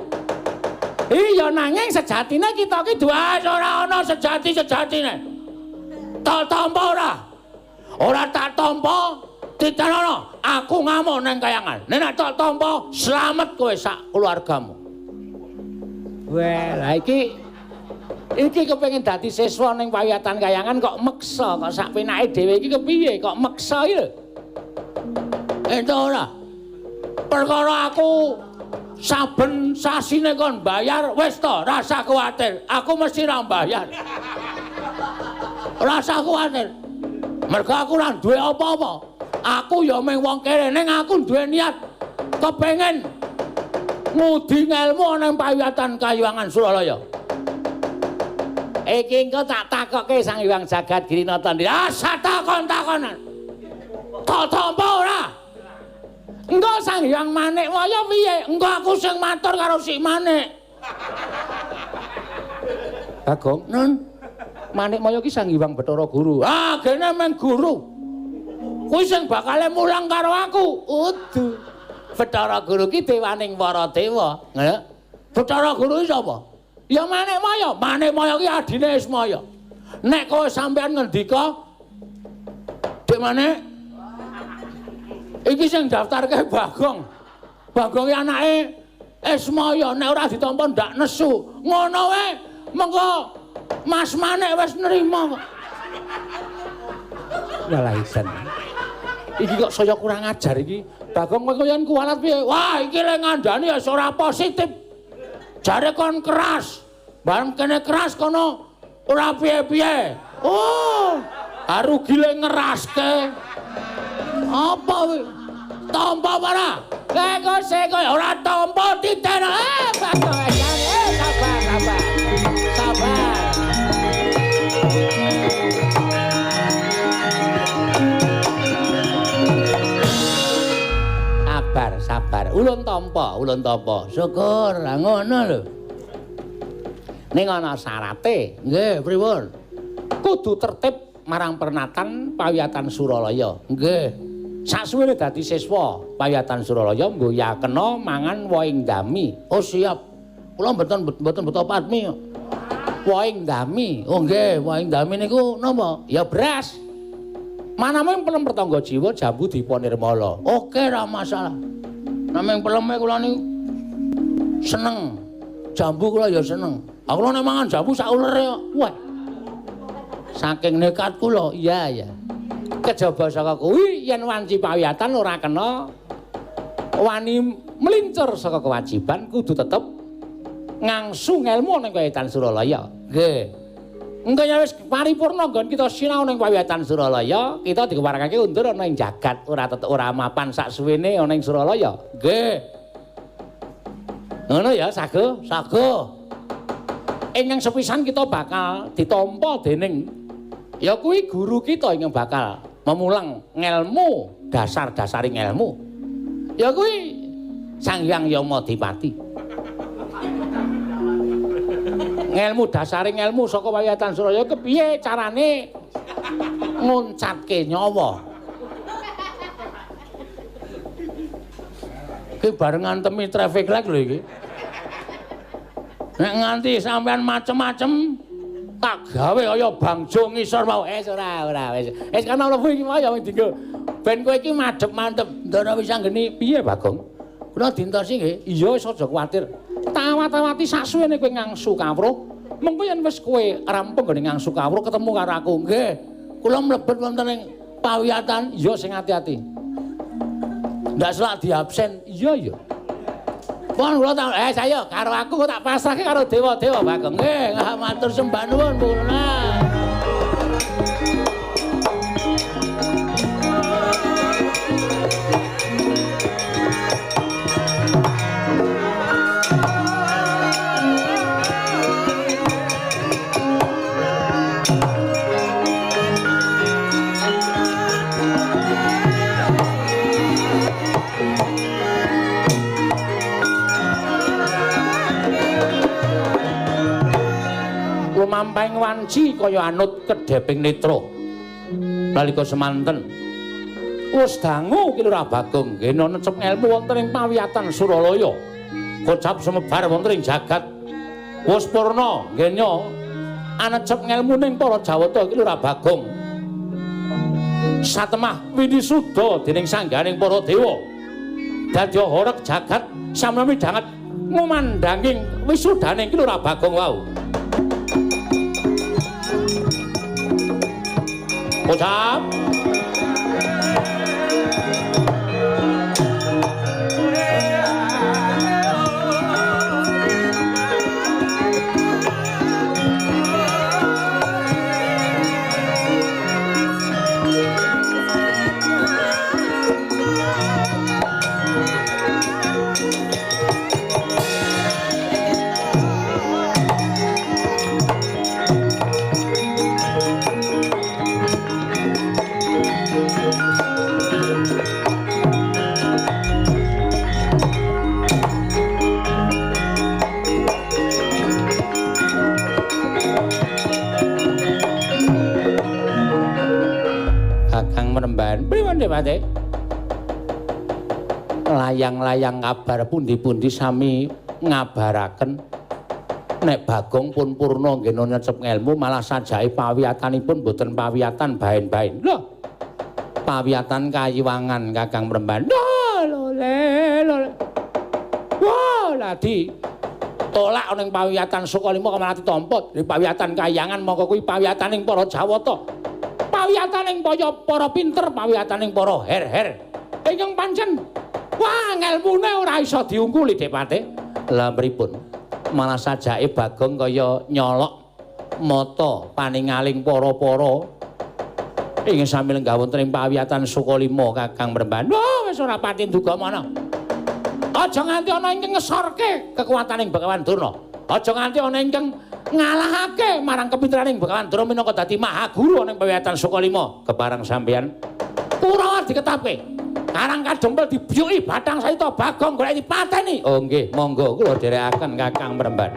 Iya, nanging sejatine kita ki duwe ora ana sejati-sejatine. Tak tampa ora? Ora tak tampa, titenono, aku ngamuk nang kayangan. Nek tak tampa, slamet kowe sak keluargamu. Weh, lah iki kepengin dadi siswa ning pawiyatan kayangan kok meksa, kok sak penake dhewe iki kepiye kok meksa iki lho. Entuk ora? Perkara aku saben sasine kon bayar wis to, rasa kuwatir. Aku mesti ra bayar. Rasa kuwatir. Mergo aku ora duwe apa-apa. Aku ya mung wong kere ning aku duwe niat kepengin ngudi ngelmu ning pawiyatan Kayangan Suralaya. Iki engko tak takokke Sang Hyang Jagat Girinata. Ah, takon-takonan. Tak tampa ora? Engko Sang Hyang Manikmaya piye? Engko aku sing matur karo si Manik. Bagong, Nun. Manikmaya ki Sang Hyang Bathara Guru. Ah, gene men guru. Kuwi sing bakale mulang karo aku. Udu. Bathara Guru ki dewaning para dewa. Nggih. Bathara Guru ki sapa? Ya Manikmaya, Manikmaya ki adine Ismaya. Nek kowe sampean ngendika, Dik Manik, iki sing daftarke Bagong. Bagong ki anake Ismaya, nek ora ditampa ndak nesu. Ngono wae, mengko Mas Manik wis nrima kok. Walah isen. Iki kok saya kurang ajar iki. Bagong kowe yen kuwalat piye? Wah, iki le ngandani ya ora positif. Jare kon keras. Bareng kene keras kono ora piye-piye. Oh, rugi le ngeraske. Apa kuwi? Tampa ora? Lah kok sik ora tampa titen. Bagong sabar, sabar. Sabar. Sabar, sabar. Ulun tampa, ulun tampa. Syukur, lah ngono lho. Ning ana syarate. Nggih, pripun? Kudu tertib marang pernatan pawiyatan Suralaya. Nggih. Sasuwene dadi siswa pawiyatan Suralaya nggo ya kena mangan wohing dami. Oh, siap. Kula mboten beto patmi. Wohing dami. Oh nggih, wohing dami niku napa? Ya beras. Manaming pelem pertangga jiwa jambu dipa nirmala. Oke, ra masalah. Naming peleme kula niku seneng. Jambu kula ya seneng. Aku nek mangan jambu sak ulere kok. Wah. Saking nekat kula. Iya, iya. Kejaba saka kuwi yen wanci pawiyatan ora kena wani melincur saka kewajiban kudu tetep ngangsu ngelmu ning Pawiyatan Suralaya. Nggih. Engko yen wis paripurna nggon kita sinau ning Pawiyatan Suralaya, kita dikeparengake undur ana ing jagat, ora tetep ora mapan sak suwene ana ing Suralaya. Nggih. Ngono ya, Sago, Sago. Ingkang sepisan kita bakal ditampa dening ya kuwi guru kita ingkang bakal memulang ngelmu, dasar-dasaring ngelmu. Ya kuwi Sang Hyang Yamadipati. Ngelmu dasaring ngelmu saka Pawiyatan Suralaya kepiye carane nguncatke nyawa. Iki bareng ngantemi traffic light lho iki. Nek nganti sampean macem-macem tak gawe kaya bangjo ngisor mau. Ora ora wis. Wis kana mlebu iki mau ya dinggo. Ben kowe iki madhep-mantep. Ndara wis anggeni piye Bagong? Kula dintosi nggih. Iya wis aja kuwatir. Tawat-tawati sasuwene kowe ngangsu kawruh. Mengko yen wis kowe rampung nggone ngangsu kawruh ketemu karo aku. Nggih. Kula mlebet wonten ing pawiyatan. Iya sing ati-ati. Ndak selak diabsen. Iya iya. Pun kula tak saya karo aku tak pasrahke karo dewa-dewa Bagong. Nggih, matur sembah nuwun Bu Lurah. Lumampahing wanci kaya anut kedheping netra. Nalika semanten wis dangu Ki Lurah Bagong ngena necep ngelmu wonten ing pawiyatan Suralaya. Kocap sumebar wonten ing jagat. Wis purna ngena anecep ngelmu ning para Jawata Ki Lurah Bagong. Satemah winisuda dening sangganing para dewa. Dadi horeg jagat samene midhanget ngumandhanging wisudaning Ki Lurah Bagong wau. Kocap. Layang-layang kabar pundi-pundi sami ngabaraken nek Bagong pun purna nggena nyecep ngelmu malah sajake pawiyatanipun boten pawiyatan baen-baen. Lho, pawiyatan kayiwangan Kakang Mremban. Lho, le. Wah, ladi tolak ning pawiyatan Sukalima kok malah ditampa. Di pawiyatan kayangan mongko kuwi pawiyataning para Jawata. Pawiyataning para pinter, pawiyataning para her-her. Ingkang pancen wah ngelmune ora iso diungkuli Depate. Lah pripun? Malah sajake Bagong kaya nyolok mata paningaling para-para ing sami lenggah wonten ing pawiyatan Sukalima Kakang Mremban. Wah wis ora pati duga mana. Aja nganti ana ingkang ngesorke kekuataning Begawan Durna. Aja nganti ana ingkang ngalahake marang kepinteraning Begawan Durna minangka dadi mahaguru ana ing pawiyatan Sukalima. Kepareng sampeyan Kurawa diketapke. Karang kadempel dibyuki bathang sayita Bagong golek dipateni. Oh nggih, monggo kula dherekaken Kakang Mremban.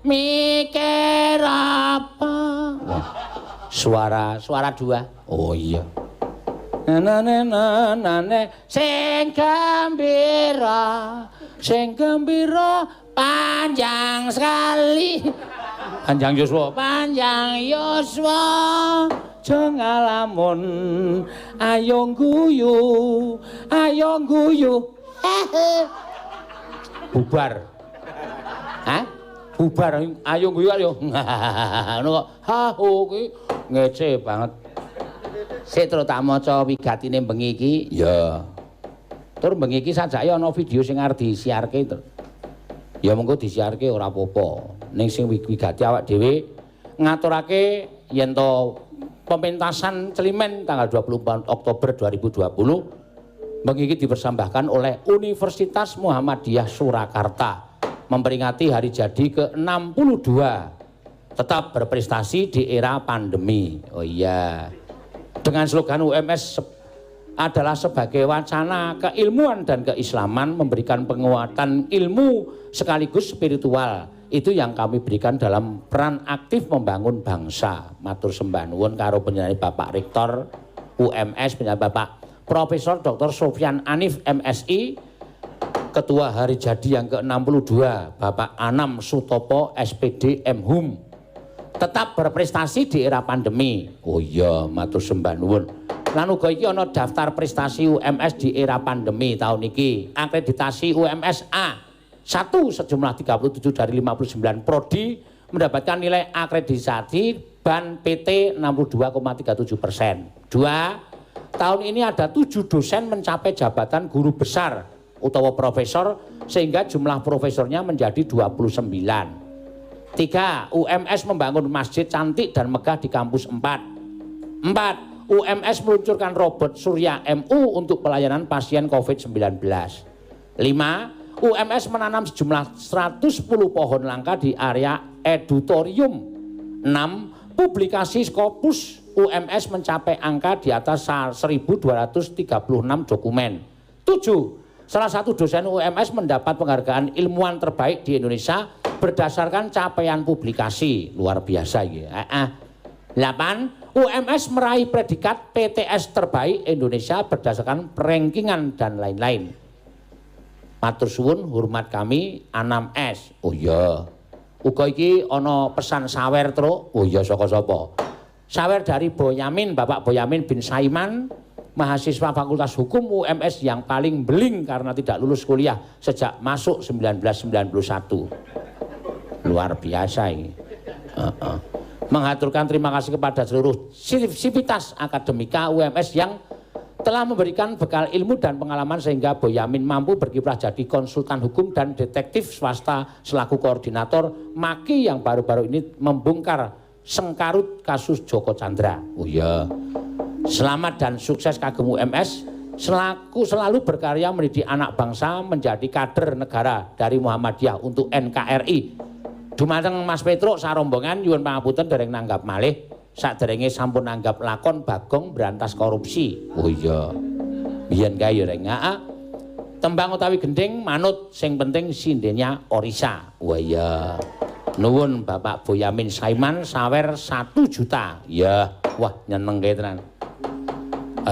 Mikir apa? Suara dua. Oh iya. Nane sing gembira panjang sekali. Panjang yuswa, panjang yuswa. Aja ngalamun, ayo guyu, ayo guyu. Bubar. Hah? Bubar ayo guyu ayo. Ngono kok. Ha ho kuwi ngece banget. Sik terus tak maca wigatine bengi iki. Ya. Tur bengi iki sajake ana video sing arep disiarke to. Ya mengko disiarke ora apa-apa. Ning sing wigati awak dhewe ngaturake yen to pementasan Climen tanggal 24 Oktober 2020 bengi iki dipersembahkan oleh Universitas Muhammadiyah Surakarta memperingati hari jadi ke-62, tetap berprestasi di era pandemi. Oh iya. Dengan slogan UMS adalah sebagai wacana keilmuan dan keislaman, memberikan penguatan ilmu sekaligus spiritual. Itu yang kami berikan dalam peran aktif membangun bangsa. Matur sembah nuwun karo panjenengan Bapak Rektor UMS, panjenengan Bapak Profesor Dr. Sofyan Anif MSI, Ketua Hari Jadi yang ke-62 Bapak Anam Sutopo SPD MHum. Tetap berprestasi di era pandemi. Oh iya, matur sembah nuwun. Lan uga iki ana daftar prestasi UMS di era pandemi tahun iki. Akreditasi UMS A 1 sejumlah 37 dari 59 prodi mendapatkan nilai akreditasi BAN PT 62,37%. 2, tahun ini ada 7 dosen mencapai jabatan guru besar utawa profesor sehingga jumlah profesornya menjadi 29. 3, UMS membangun masjid cantik dan megah di kampus 4. 4, UMS meluncurkan robot Surya MU untuk pelayanan pasien COVID-19. 5, UMS menanam sejumlah 110 pohon langka di area edutorium. 6, publikasi Scopus UMS mencapai angka di atas 1236 dokumen. 7, salah satu dosen UMS mendapat penghargaan ilmuwan terbaik di Indonesia berdasarkan capaian publikasi. Luar biasa ini. 8, UMS meraih predikat PTS terbaik Indonesia berdasarkan rankingan dan lain-lain. Matur suwun, hormat kami Anam S. Oh iya. Uga iki ana pesan sawer, Truk. Oh iya, saka sapa? Sawer dari Boyamin, Bapak Boyamin bin Saiman, mahasiswa Fakultas Hukum UMS yang paling beling karena tidak lulus kuliah sejak masuk 1991. Luar biasa ini. Menghaturkan terima kasih kepada seluruh sivitas akademika UMS yang telah memberikan bekal ilmu dan pengalaman sehingga Boyamin mampu berkiprah jadi konsultan hukum dan detektif swasta selaku koordinator MAKI yang baru-baru ini membongkar sengkarut kasus Joko Chandra. Oh iya. Selamat dan sukses kagem UMS, selaku selalu berkarya mendidik anak bangsa menjadi kader negara dari Muhammadiyah untuk NKRI. Dumateng Mas Petruk sarombongan nyuwun pangapunten dereng nanggap malih, saderenge sampun nanggap lakon Bagong Berantas Korupsi. Oh iya. Biyen kae ya reng. Heeh. Tembang utawi gending manut, sing penting sindenya Orisa. Wah iya. Nuwun Bapak Boyamin Saiman sawer 1 juta. Ya, wah nyenengke tenan.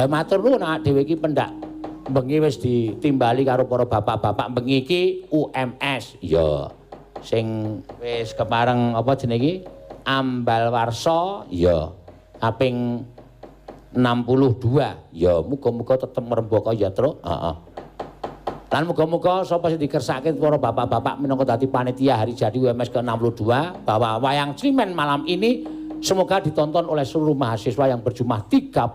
Matur nuwun, awak dhewe iki pendak bengi wis ditimbali karo para bapak-bapak bengi iki UMS. Ya. Sing wis kepareng apa jenenge iki? Ambal Warsa ya. Kaping 62. Ya, muga-muga tetep ngrembaka ya, Truk. Heeh. Lan muga-muga sapa sing dikersake para bapak-bapak minangka dadi panitia hari jadi UMS ke-62 bahwa wayang Climen malam ini semoga ditonton oleh seluruh mahasiswa yang berjumlah 30.000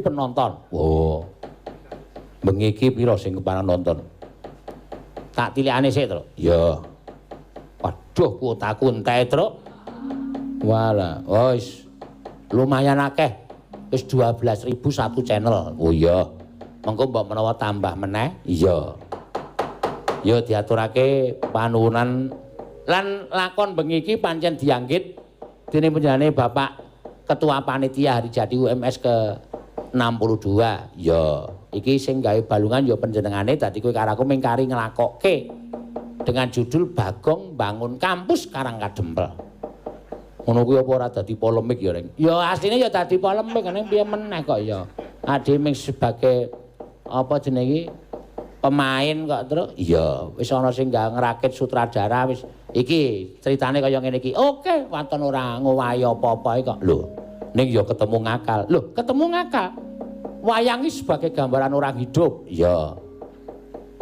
penonton. Wow. Bengi iki pira sing kepareng nonton? Tak tilikane sik, Truk. Ya. Waduh, kuotaku entek, Truk. Walah, wis lumayan akeh. Wis 12.000 satu channel. Oh iya. Mengko mbok menawa tambah meneh? Iya. Ya diaturake panuwunan lan lakon bengi iki pancen dianggit dening panjenengane Bapak Ketua Panitia Hari Jadi UMS ke 62. Ya, iki sing gawe balungan ya panjenengane, dadi kowe karo aku mung kari nglakokke dengan judul Bagong Bangun Kampus Karang Kadempel. Ngono kuwi apa ora dadi polemik ya, Reng? Ya asline ya dadi polemik, ning piye meneh kok ya. Ade ming sebagai apa jenenge iki? Pemain kok, Truk. Iya, wis ana sing ngrakit sutradara wis iki ceritane kaya ngene iki. Oke, waton ora ngowahi apa-apa kok. Lho, ning ya ketemu ngakal. Lho, ketemu ngakal. Wayang iki sebagai gambaran orang hidup. Iya.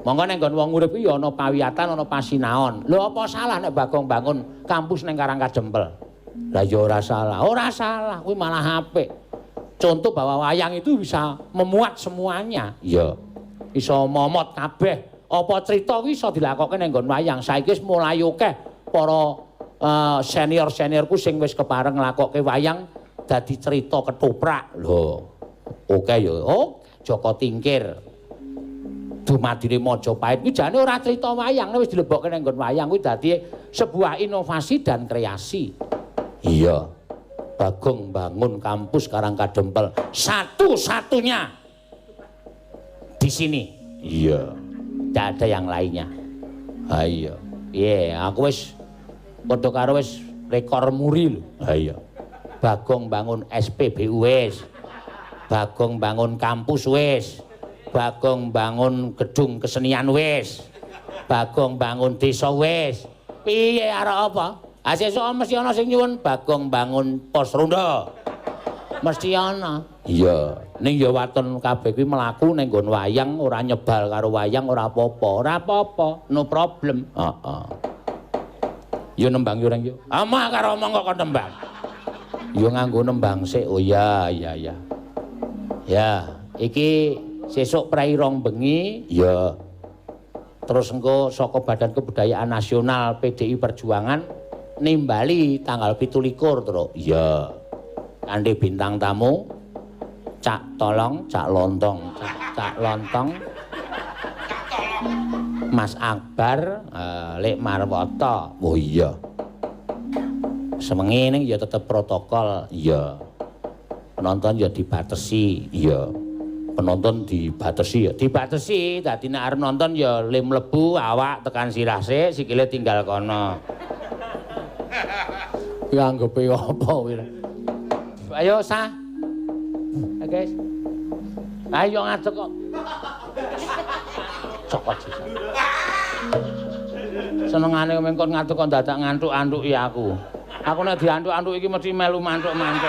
Monggo ning nggon wong urip iki ya ana pawiyatan, ana pasinaon. Lho, apa salah nek Bagong bangun kampus ning Karang Kadempel? Lah ya ora salah. Ora salah, kuwi malah apik. Contoh bahwa wayang itu bisa memuat semuanya. Iya. Iso momot kabeh. Apa crita kuwi iso dilakokke ning nggon wayang. Saiki wis mulai akeh para senior-seniorku sing wis kepareng nglakokke wayang dadi cerita ketoprak. Lho, oke ya. Oh, Joko Tingkir. Dumadine Majapahit kuwi jane ora cerita wayang, wis dilebokke ning nggon wayang kuwi dadi sebuah inovasi dan kreasi. Iya. Bagong bangun kampus Karang Kadempel satu-satunya di sini. Iya. Tidak ada yang lainnya. Ha iya. Piye, aku wis padha karo wis rekor muri lho. Ha iya. Bagong bangun SPBU wis. Bagong bangun kampus wis. Bagong bangun gedung kesenian wis. Bagong bangun desa wis. Piye arek apa? Ah sesuk mesti ana sing nyuwun Bagong bangun pos ronda. Mesti ana. Iya, ning ya waton kabeh kuwi mlaku ning nggon wayang ora nyebal karo wayang ora apa-apa. Ora apa-apa, no problem. Heeh. Yo nembang yo reng yo. Amah karo omong kok kon nembang. Yo nganggo nembang sik. Oh iya iya iya. Ya, iki sesuk prei rong bengi ya. Terus engko saka Badan Kebudayaan Nasional PDI Perjuangan nimbali tanggal 27 terus. Iya. Kanthi bintang tamu Cak Tolong, Cak Lontong, Cak Lontong. Mas Akbar, Lek Marwoto. Oh iya. Semengi ning ya tetep protokol. Iya. Penonton ya dibatesi. Iya. Penonton dibatesi ya. Dibatesi dadi nek arep nonton ya le mlebu awak tekan sirah sik, sikile tinggal kono. Ya anggepe apa kuwi. Ayo sah. Ayo guys. Ayo ngadeg kok. Cokot sisan. Senengane mengkon ngadeg kok dadak ngantuk-antuki aku. Aku nek diantuk-antuk iki mesti melu mantuk-mantuk.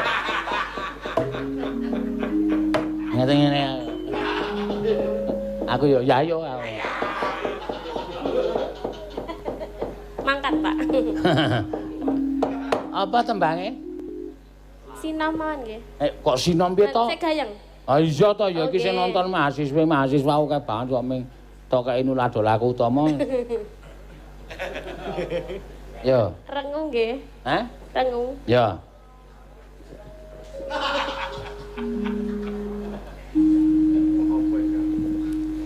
Ngene ngene. Aku yo ya yo. Mangkat, Pak. Apa tembange? Sinom mawon nggih. Kok sinom piye to? Sik gayeng. Ah iya to ya iki sing nonton mahasiswa-mahasiswa akeh banget kok ming tokeki nulado laku utama. Yo. Rengu nggih. Hah? Rengu. Ya.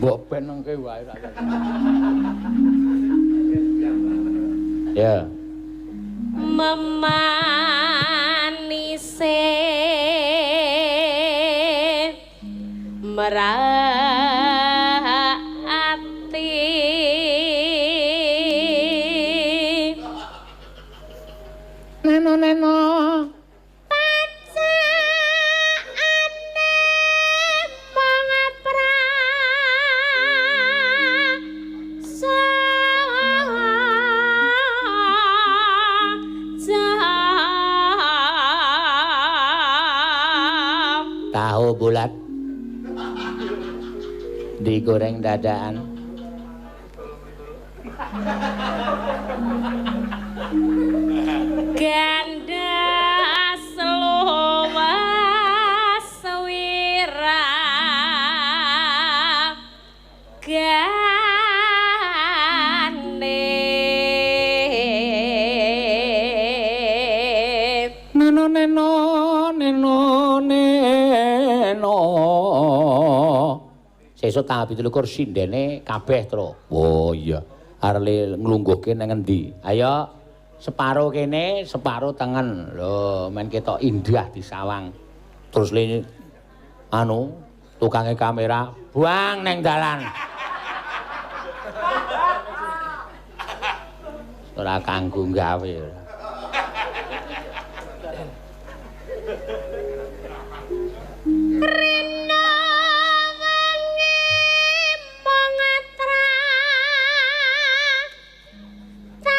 Mbok ben nengke wae ra. Ya. Memanise merati neno neno pacaane pangapra tahu bulat digoreng dadaan. Ganda luwas wira gane. Neno neno neno neno. Sesuk tanggal 27 sindene kabeh, Tru. Oh iya. Arep nglungguhke nang endi? Ayo separo kene, separo tengen. Lho, men ketok indah disawang. Terus le anu tukange kamera buang neng dalan. Ora kanggo gawe. Rina wengi mangatra tapan.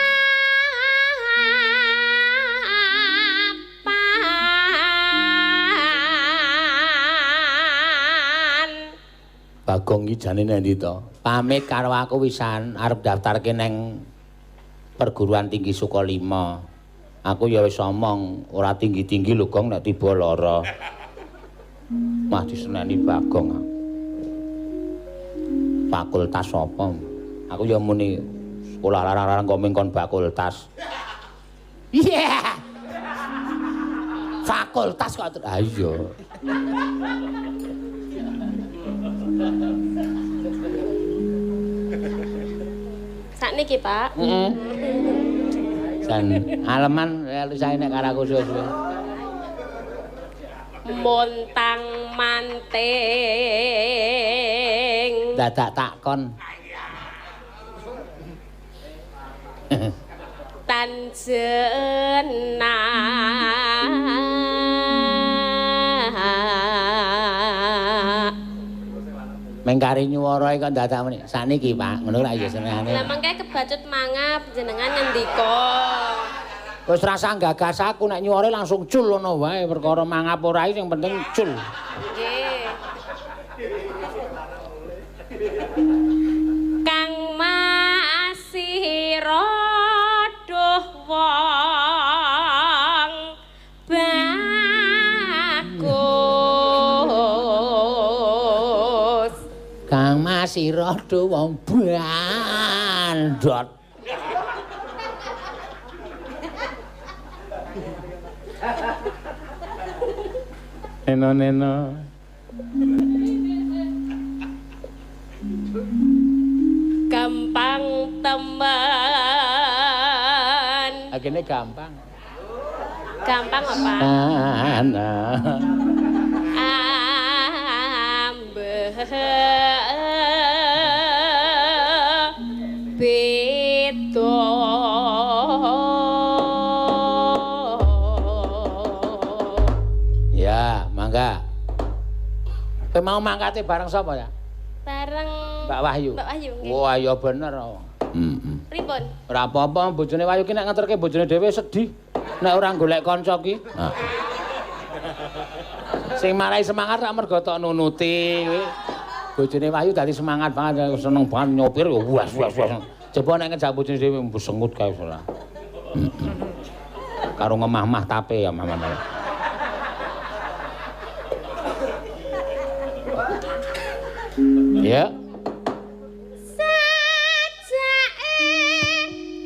Bagong iki jane nang ndi to? Pamit karo aku wisan arep daftarke neng perguruan tinggi Sukalima. Aku ya wis omong ora tinggi-tinggi lho Gong nek tiba lara. Mah diseneni Bagong. Fakultas apa? Aku ya muni sekolah larang-larang kok mingkon fakultas. Iya. Fakultas kok. Ah iya. Sakniki, Pak. Heeh. Jan aleman saya nek karo aku suwe-suwe. Montang manting. Dadak takon. Tan jenak. Mengkari nyuwara kok dadak muni. Sakniki, Pak, ngono lak ya senengane. Lah mangke kebacut mangap jenengan ngendika. Wis rasa gagas aku nek nyuwara langsung cul ngono wae, perkara mangap ora sing penting cul. Nggih. Kang Masih rodoh wong bagus. Kang Masih rodoh wong bandot. Neno neno. Gampang temen. Agene gampang. Gampang apa? Ana. Ambe beda. Ya, mangga. Kowe mau mangkate bareng sapa ya? Bareng Mbak Wahyu. Mbak Wahyu nggih. Wah, ya bener. Heeh. Pripun? Ora apa-apa, bojone Wahyu ki nek ngeterke bojone dhewe sedih. Nek ora golek kanca ki. Heeh. Sing marai semangat rak mergo tok nunuti kuwi. Bojone Wahyu dadi semangat banget, seneng banget nyopir ya was was was. Coba nek ngejak bojone dhewe mbusengut kae ora. Heeh. Karo ngemah-mah tape ya mama. Ya. Sajake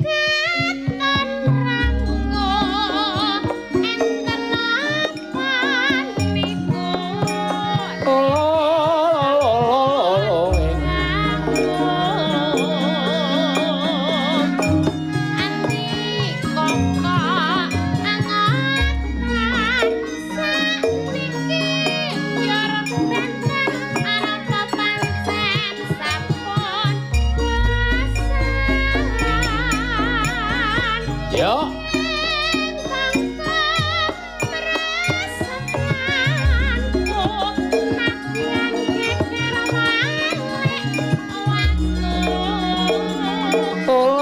katon rangga enten lapanipun. Oh, Andika kok angotan sakniki yor benten arep pancen sampun bosan. Yo. Oh,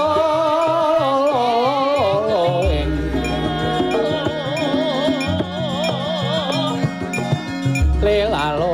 lelalo.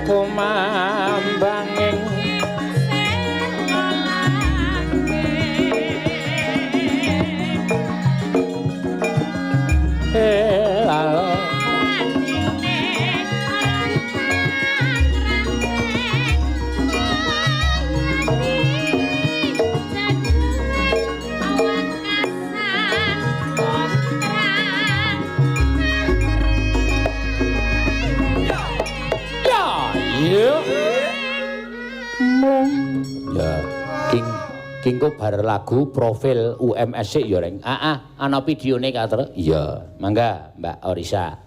Kumambanging lelalo. Ya, iya. Ya, king kingko bar lagu profil UMSC ya, Reng. Ah, ana videone kater. Iya, mangga Mbak Orisa.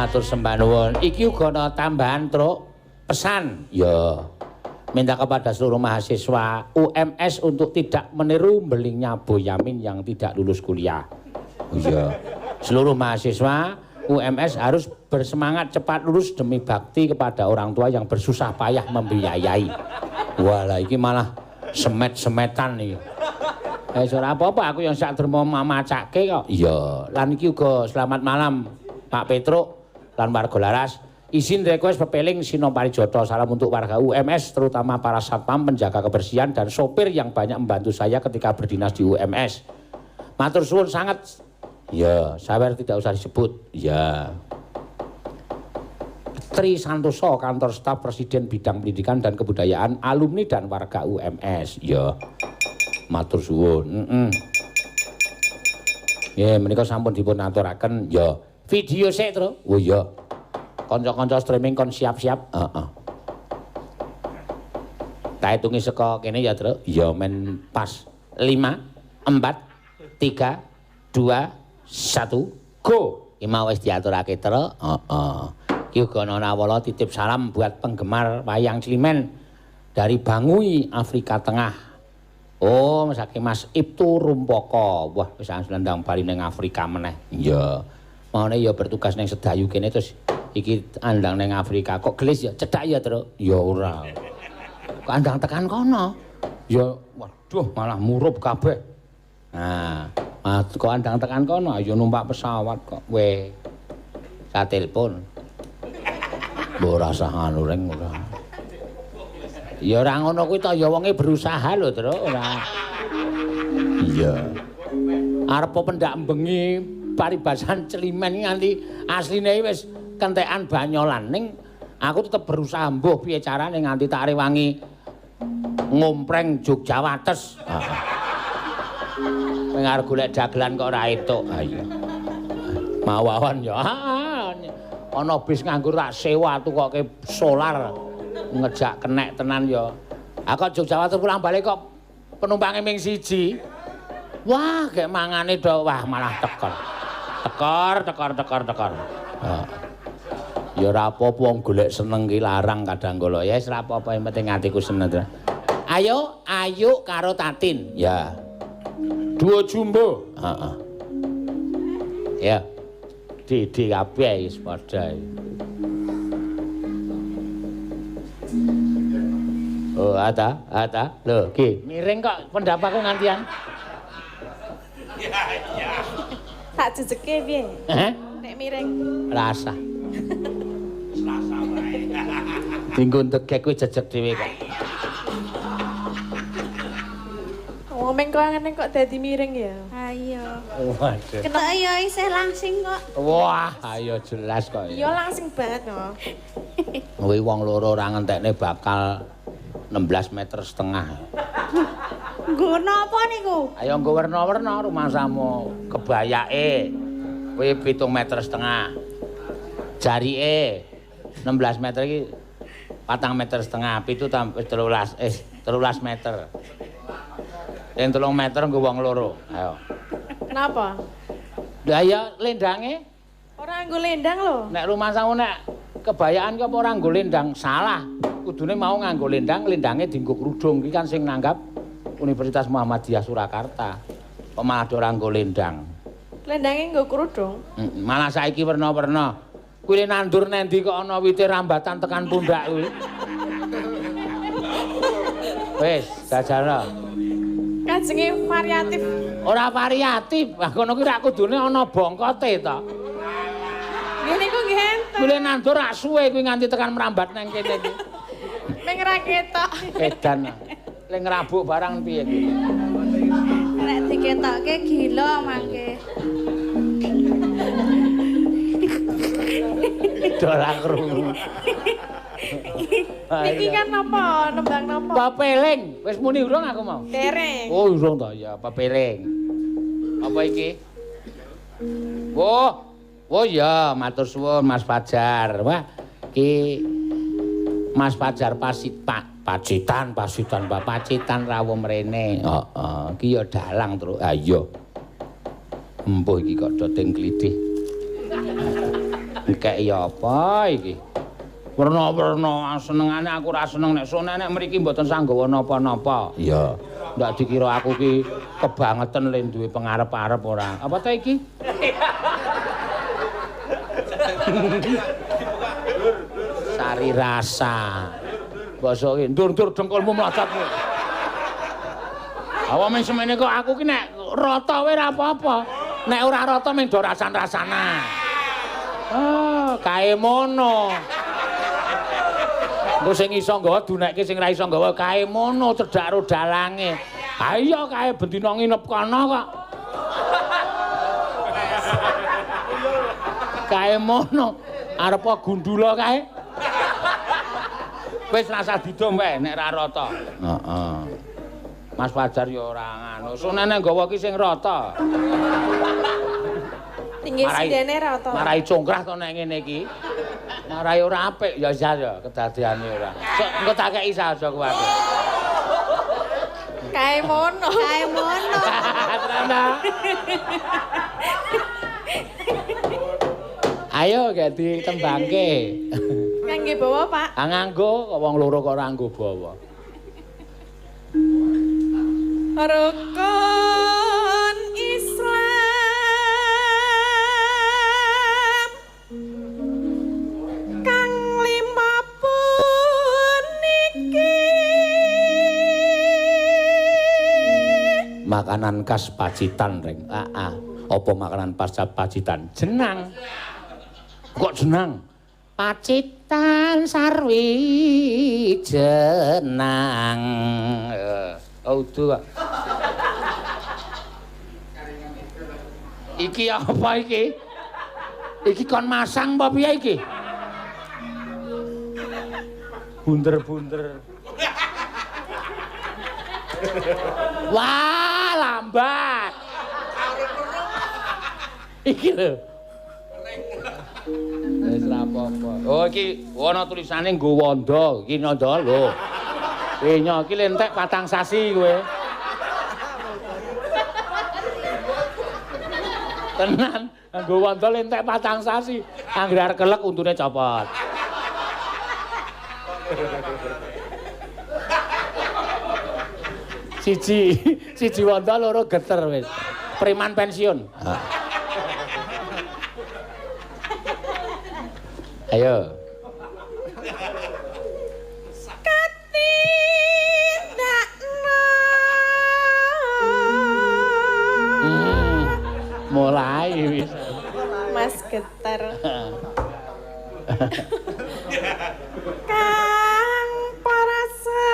Matur sembah nuwun. Iki uga ana tambahan, Truk. Pesan. Ya. Minta kepada seluruh mahasiswa UMS untuk tidak meniru belingnya Boyamin yang tidak lulus kuliah. Oh iya. Seluruh mahasiswa UMS harus bersemangat cepat lulus demi bakti kepada orang tua yang bersusah payah membiayai. Wah, lah iki malah semet-semetan iki. Eh, ora apa-apa, aku yang sak derma mamacake kok. Iya, lan iki uga selamat malam Pak Petruk lan warga Laras. Izin request pepeling Sino Parijoto. Salam untuk warga UMS, terutama para satpam, penjaga kebersihan dan sopir yang banyak membantu saya ketika berdinas di UMS. Matur suwun sangat. Ya, sawer tidak usah disebut. Ya. Tri Santoso, kantor staf Presiden Bidang Pendidikan dan Kebudayaan, alumni dan warga UMS. Ya. Matur suwun. Heeh. Ya, menika sampun dipun aturaken. Ya. Video sik, Tru. Oh iya. Kanca-kanca streaming kon siap-siap. Heeh. Tak hitungi saka kene ya, Tru. Ya men pas. 5 4 3 2 1 go. Iki mau wis diaturake, Tru. Heeh. Iki uga ana nawala titip salam buat penggemar wayang Climen dari Bangui, Afrika Tengah. Oh, saking Mas Ibtu Rumpoko. Wah, wis ndang bali ning Afrika meneh. Iya. Maune ya bertugas ning Sedayu kene terus iki andang ning Afrika. Kok gelis ya? Cedhak ya, Truk? Ya ora. Kok andang tekan kono? Ya waduh malah murup kabeh. Nah, kok andang tekan kono ayo numpak pesawat kok. Weh. Saya telepon. Mbok ora usah anu reng ora. Ya ora ngono kuwi to, ya wonge berusaha lho, Truk, ora. Iya. Arep pendak bengi paribasan Climen nganti asline wis kentekan banyolan ning aku tetep berusaha mbuh piye carane nganti tak rewangi ngompreng Jogja Wates. Heeh. Kowe arep golek dagelan kok ora entuk. Ha iya. Mawawan ya. Ana bis nganggur tak sewa tukoke solar ngejak kenek tenan ya. Ha kok Jogja Wates pulang balik kok penumpange ming siji. Wah, gek mangane do wah malah tekor. Tekor, tekor, tekor, tekor. Ha. Ya ora apa-apa wong golek seneng ki larang kadang kala. Ya wis ora apa-apa yang penting atiku seneng. Ayo, ayo karo Tatin. Ya. Duo jumbo. Heeh. Ya. Dede kabeh wis padha. Oh, ada, ada. Lho, ki miring kok pendapatku ngantian. Tak jejeke piye? Heh? Nek miring. Rasa. Rasa wae. Dinggo ndegek kuwi jejeg dhewe kok. Ngomong kok ngene kok dadi miring ya. Ayo. Waduh. Ketok ya isih langsing kok. Wah, ayo jelas kok. Iya langsing banget no. Kuwi wong loro ora ngentekne bakal 16 meter setengah. Nggo napa niku? Ayo nggo werna-werna rumangsamu. Kebayake kuwi 7 meter setengah. Jarike 16 meter iki 4 meter setengah, 7 tambah 13, 13 meter. Yang 3 meter nggo wong loro. Ayo. Kenapa? Lah ya lendange. Ora nggo lendang lho. Nek rumangsamu nek kebayaan ki apa ora nggo lendang? Salah. Kudune mau nganggo lendang, lendange dienggo kerudung. Iki kan sing nanggap Universitas Muhammadiyah Surakarta. Kok malah ora nggo lendang. Lendange nggo kerudung. Malah saiki werna-werna. Kuwi nandur nendi kok ana wite rambatan tekan pundak kuwi. Wis, jajal. Kajenge variatif. Ora variatif. Lah kono kuwi rak kudune ana bongkote to. Nggih niku nggih enten. Kuwi nandur rak suwe kuwi nganti tekan merambat nang kene iki. Ming ra ketok. Edan. Le ngrabuk barang piye iki? Nek diketokke gila mangke. Ora krungu. Niki kan napa? Nembang napa? Pepeling. Wis muni urung aku mau? Dereng. Oh, urung to. Ya, pepeling. Apa iki? Wah. Oh ya, matur suwun Mas Fajar. Wah, iki Mas Fajar Pacitan, Pacitan, Pak Pacitan rawuh mrene. Heeh, iki ya dalang, Truk. Ha iya. Empuh iki kok do teng klithih. Engkek ya apa iki? Werna-werna senengane aku ora seneng nek sone nek mriki mboten sanggawa napa-napa. Iya. Ndak dikira aku ki kebangeten le duwe pengarep-arep ora. Apa ta iki? Sari rasa. Basa ki ndur-ndur dengkulmu mlocot. Awa men semene kok aku ki nek rata wae ora apa-apa. Nek ora rata mung do rasan-rasana. Ah, kae mono. Engko sing iso nggawa dunekke sing ora iso nggawa kae mono cedhak ro dalange. Ha iya kae bendina nginep kono kok. Kae mono arep gundula kae. Wis rasah didom wae nek ora rata. Heeh. Mas Fajar ya ora ngono. Sunene nggawa ki sing rata. Tinggi sindene rata. Marai congkrah to nek ngene iki. Marai ora apik ya Sal ya kedadeane ora. Sok engko tak kei aja kuwatir. Kae mono. Kae mono. Tenan. Ayo gak ditembangke. Ngangge bawa, Pak? Ah nganggo, kok wong loro kok ora nganggo bawa. Rukun Islam kang lima puniki. Makanan khas Pacitan, Reng. Heeh. Apa makanan khas Pacitan? Jenang. Kok jenang? Pacitan sarwi jenang. Oh, udu kok. Iki apa iki? Iki kon masang apa piye iki? Bunder-bunder. Wah, lambat. Iki lho. Wis ora apa-apa. Oh, iki ana tulisane nggo wondo, iki nyondo lho. Nyo iki lentek 4 sasi kowe. Tenan, nggo wondo lentek 4 sasi. Anggere arep kelek untune copot. Siji wondo loro geter wis. Preman pensiun. Ayo. Katindakno. Mulai wis. Mas geter. Kang parasa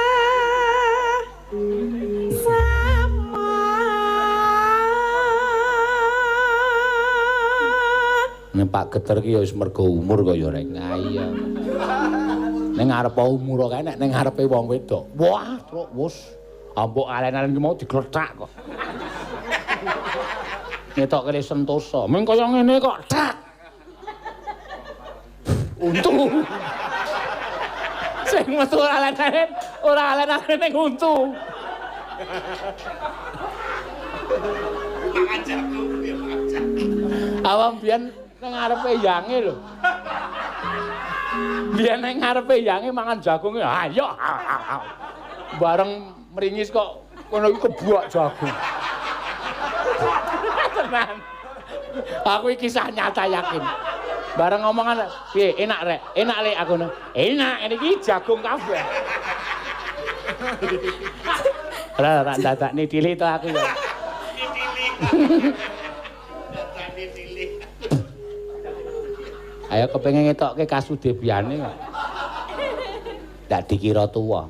sama. Nek Pak Geter ki ya wis mergo umur kok ya Reng. Ha iya. Ning ngarepe umur kae nek ning ngarepe wong wedok. Wah, truk wis. Ambok alen-alen ki mau diglethak kok. Ngetok kene sentosa. Ming kaya ngene kok. Tak. Untu. Sing metu ora alen-alen, ora alen-alen ning untu. Makan jagung ya makan jagung. Awam biyen nang ngarepe yange lho. Biyen nang ngarepe yange mangan jagung ayo. Bareng meringis kok kono iki kebuak jagung. Tenan. Aku iki kisah nyata yakin. Bareng ngomongan, piye enak rek? Enak lek aku ngono. Enak, ini iki jagung kabeh. Ora ora dadak nitili to aku ya. Nitili. Dadak nitili. Ayo kepengin ngetokke kasudebiane kok. Ndak dikira tuwa.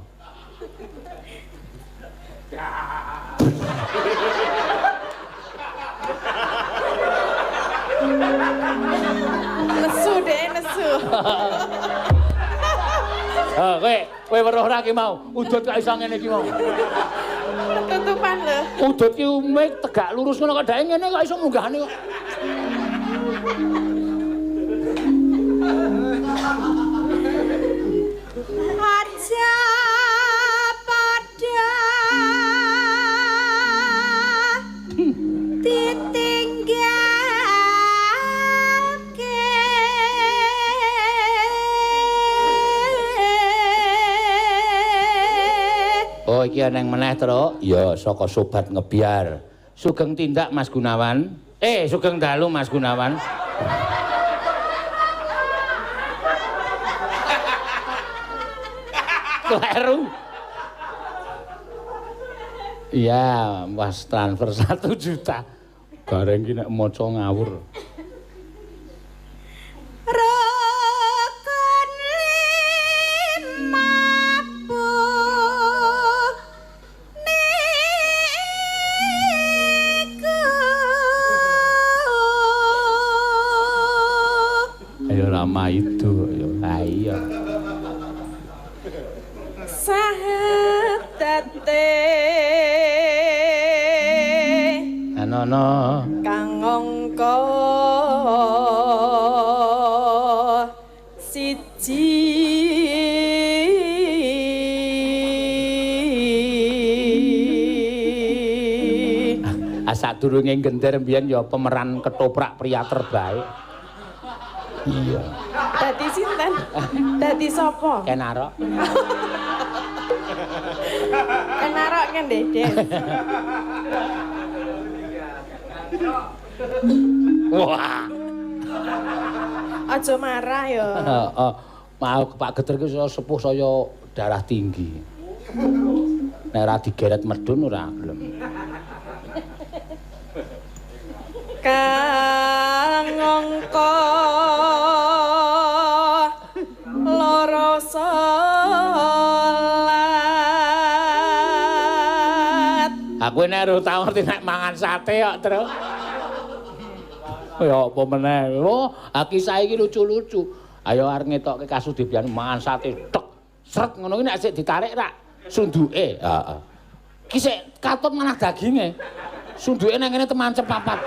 Nesu deh, nesu. Ha, kowe weruh ora ki mau? Udut kok iso ngene iki mau. Ketutupan lho. Udut ki umik tegak lurus ngono kok dhek ngene kok iso munggahane kok. Aja padha ditinggalke. Iki eneng meneh, Truk. Ya, saka sobat ngebiar. Sugeng tindak Mas Gunawan. Sugeng dalu Mas Gunawan. Kleru. Iya, was transfer 1 juta. Gareng ki nek maca ngawur. Rukun lima niku. Ayo Rama itu, ayo. Ha iya. Sahadate Anono kang angka siji. Ah sadurunge gender mbiyen ya pemeran ketoprak pria terbaik. Iya. Dadi sinten? Dadi sapa? Kenarok. Kenarok ngendi, Des? Wah. Aja marah ya. Heeh. Mau Pak Geter ki saya sepuh saya darah tinggi. Nek ora digeret medun ora gelem. Kang angka loro salat. Aku nek ora tau ngerti nek mangan sate kok, Truk. Ya apa meneh. Oh, kisah iki lucu-lucu. Ayo arep ngetokke kasudibian mangan sate tek sret ngono ki nek sik ditarik rak sunduke. Heeh. Ki sik katut malah daginge. Sunduke nang kene temancep papat.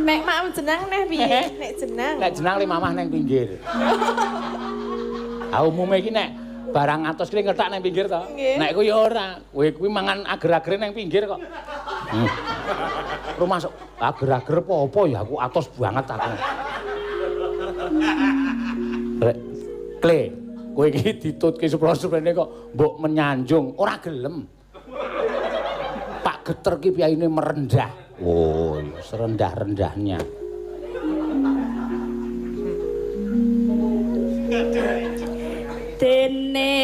Nek maem jenang neh piye? Nek jenang. Nek jenang le mamah nang pinggir. Ah umume iki nek barang atos ki ngetak nang pinggir to. Nek kuwi ya ora. Kowe kuwi mangan ager-agere nang pinggir kok. Rumah ager-ager apa ya aku atos banget aku. Rek, Kle, kowe iki ditutke supra-suprene kok mbok menyanjung, ora gelem. Pak Geter ki piyayine merendah. Oh, serendah-rendahnya. Dene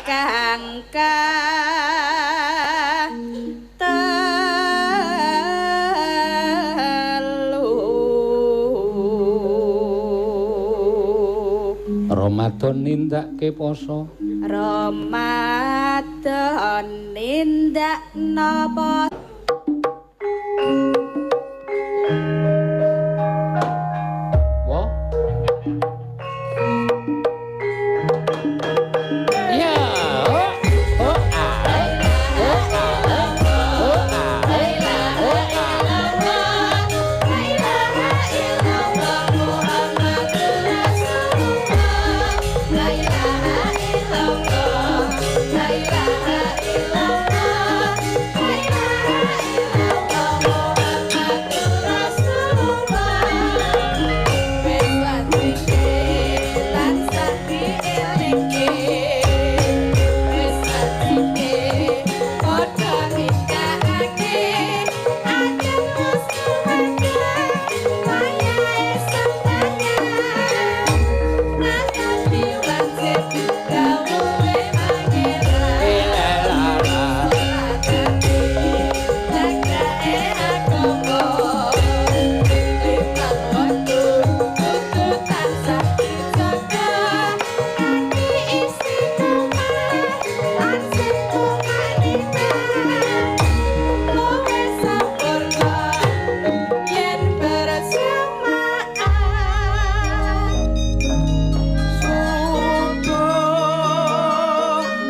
kang telu Ramadan nindakake poso. Ramadan nindakno poso. Wah. Ya. Oh, oh, ah. Oh, ah. Oh, ah. Oh, ah.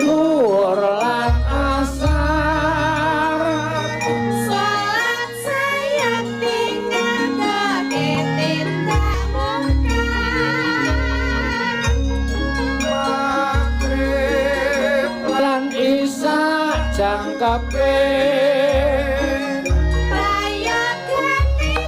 Luhur lan asar. Salat sayakti ngadake tindak mungkar. Maghrib lan isya jangkepe. Prayogane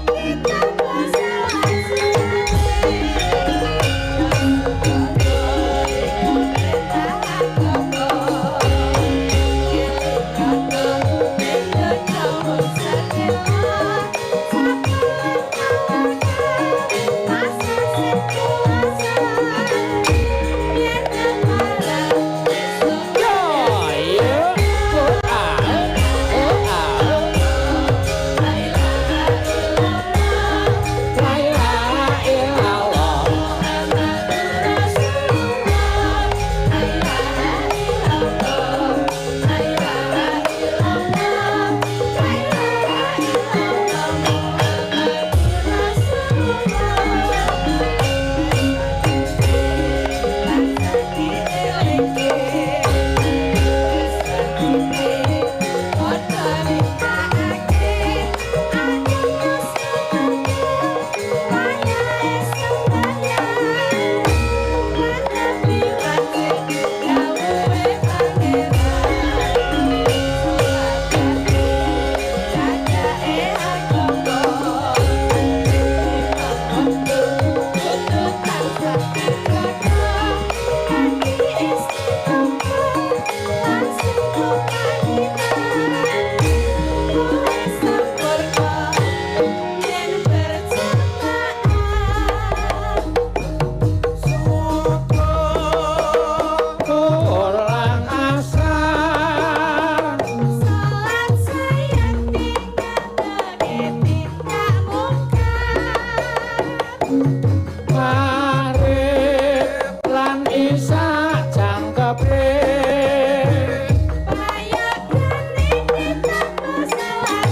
Arif lan Isa jangkepe Payogane ditapa salat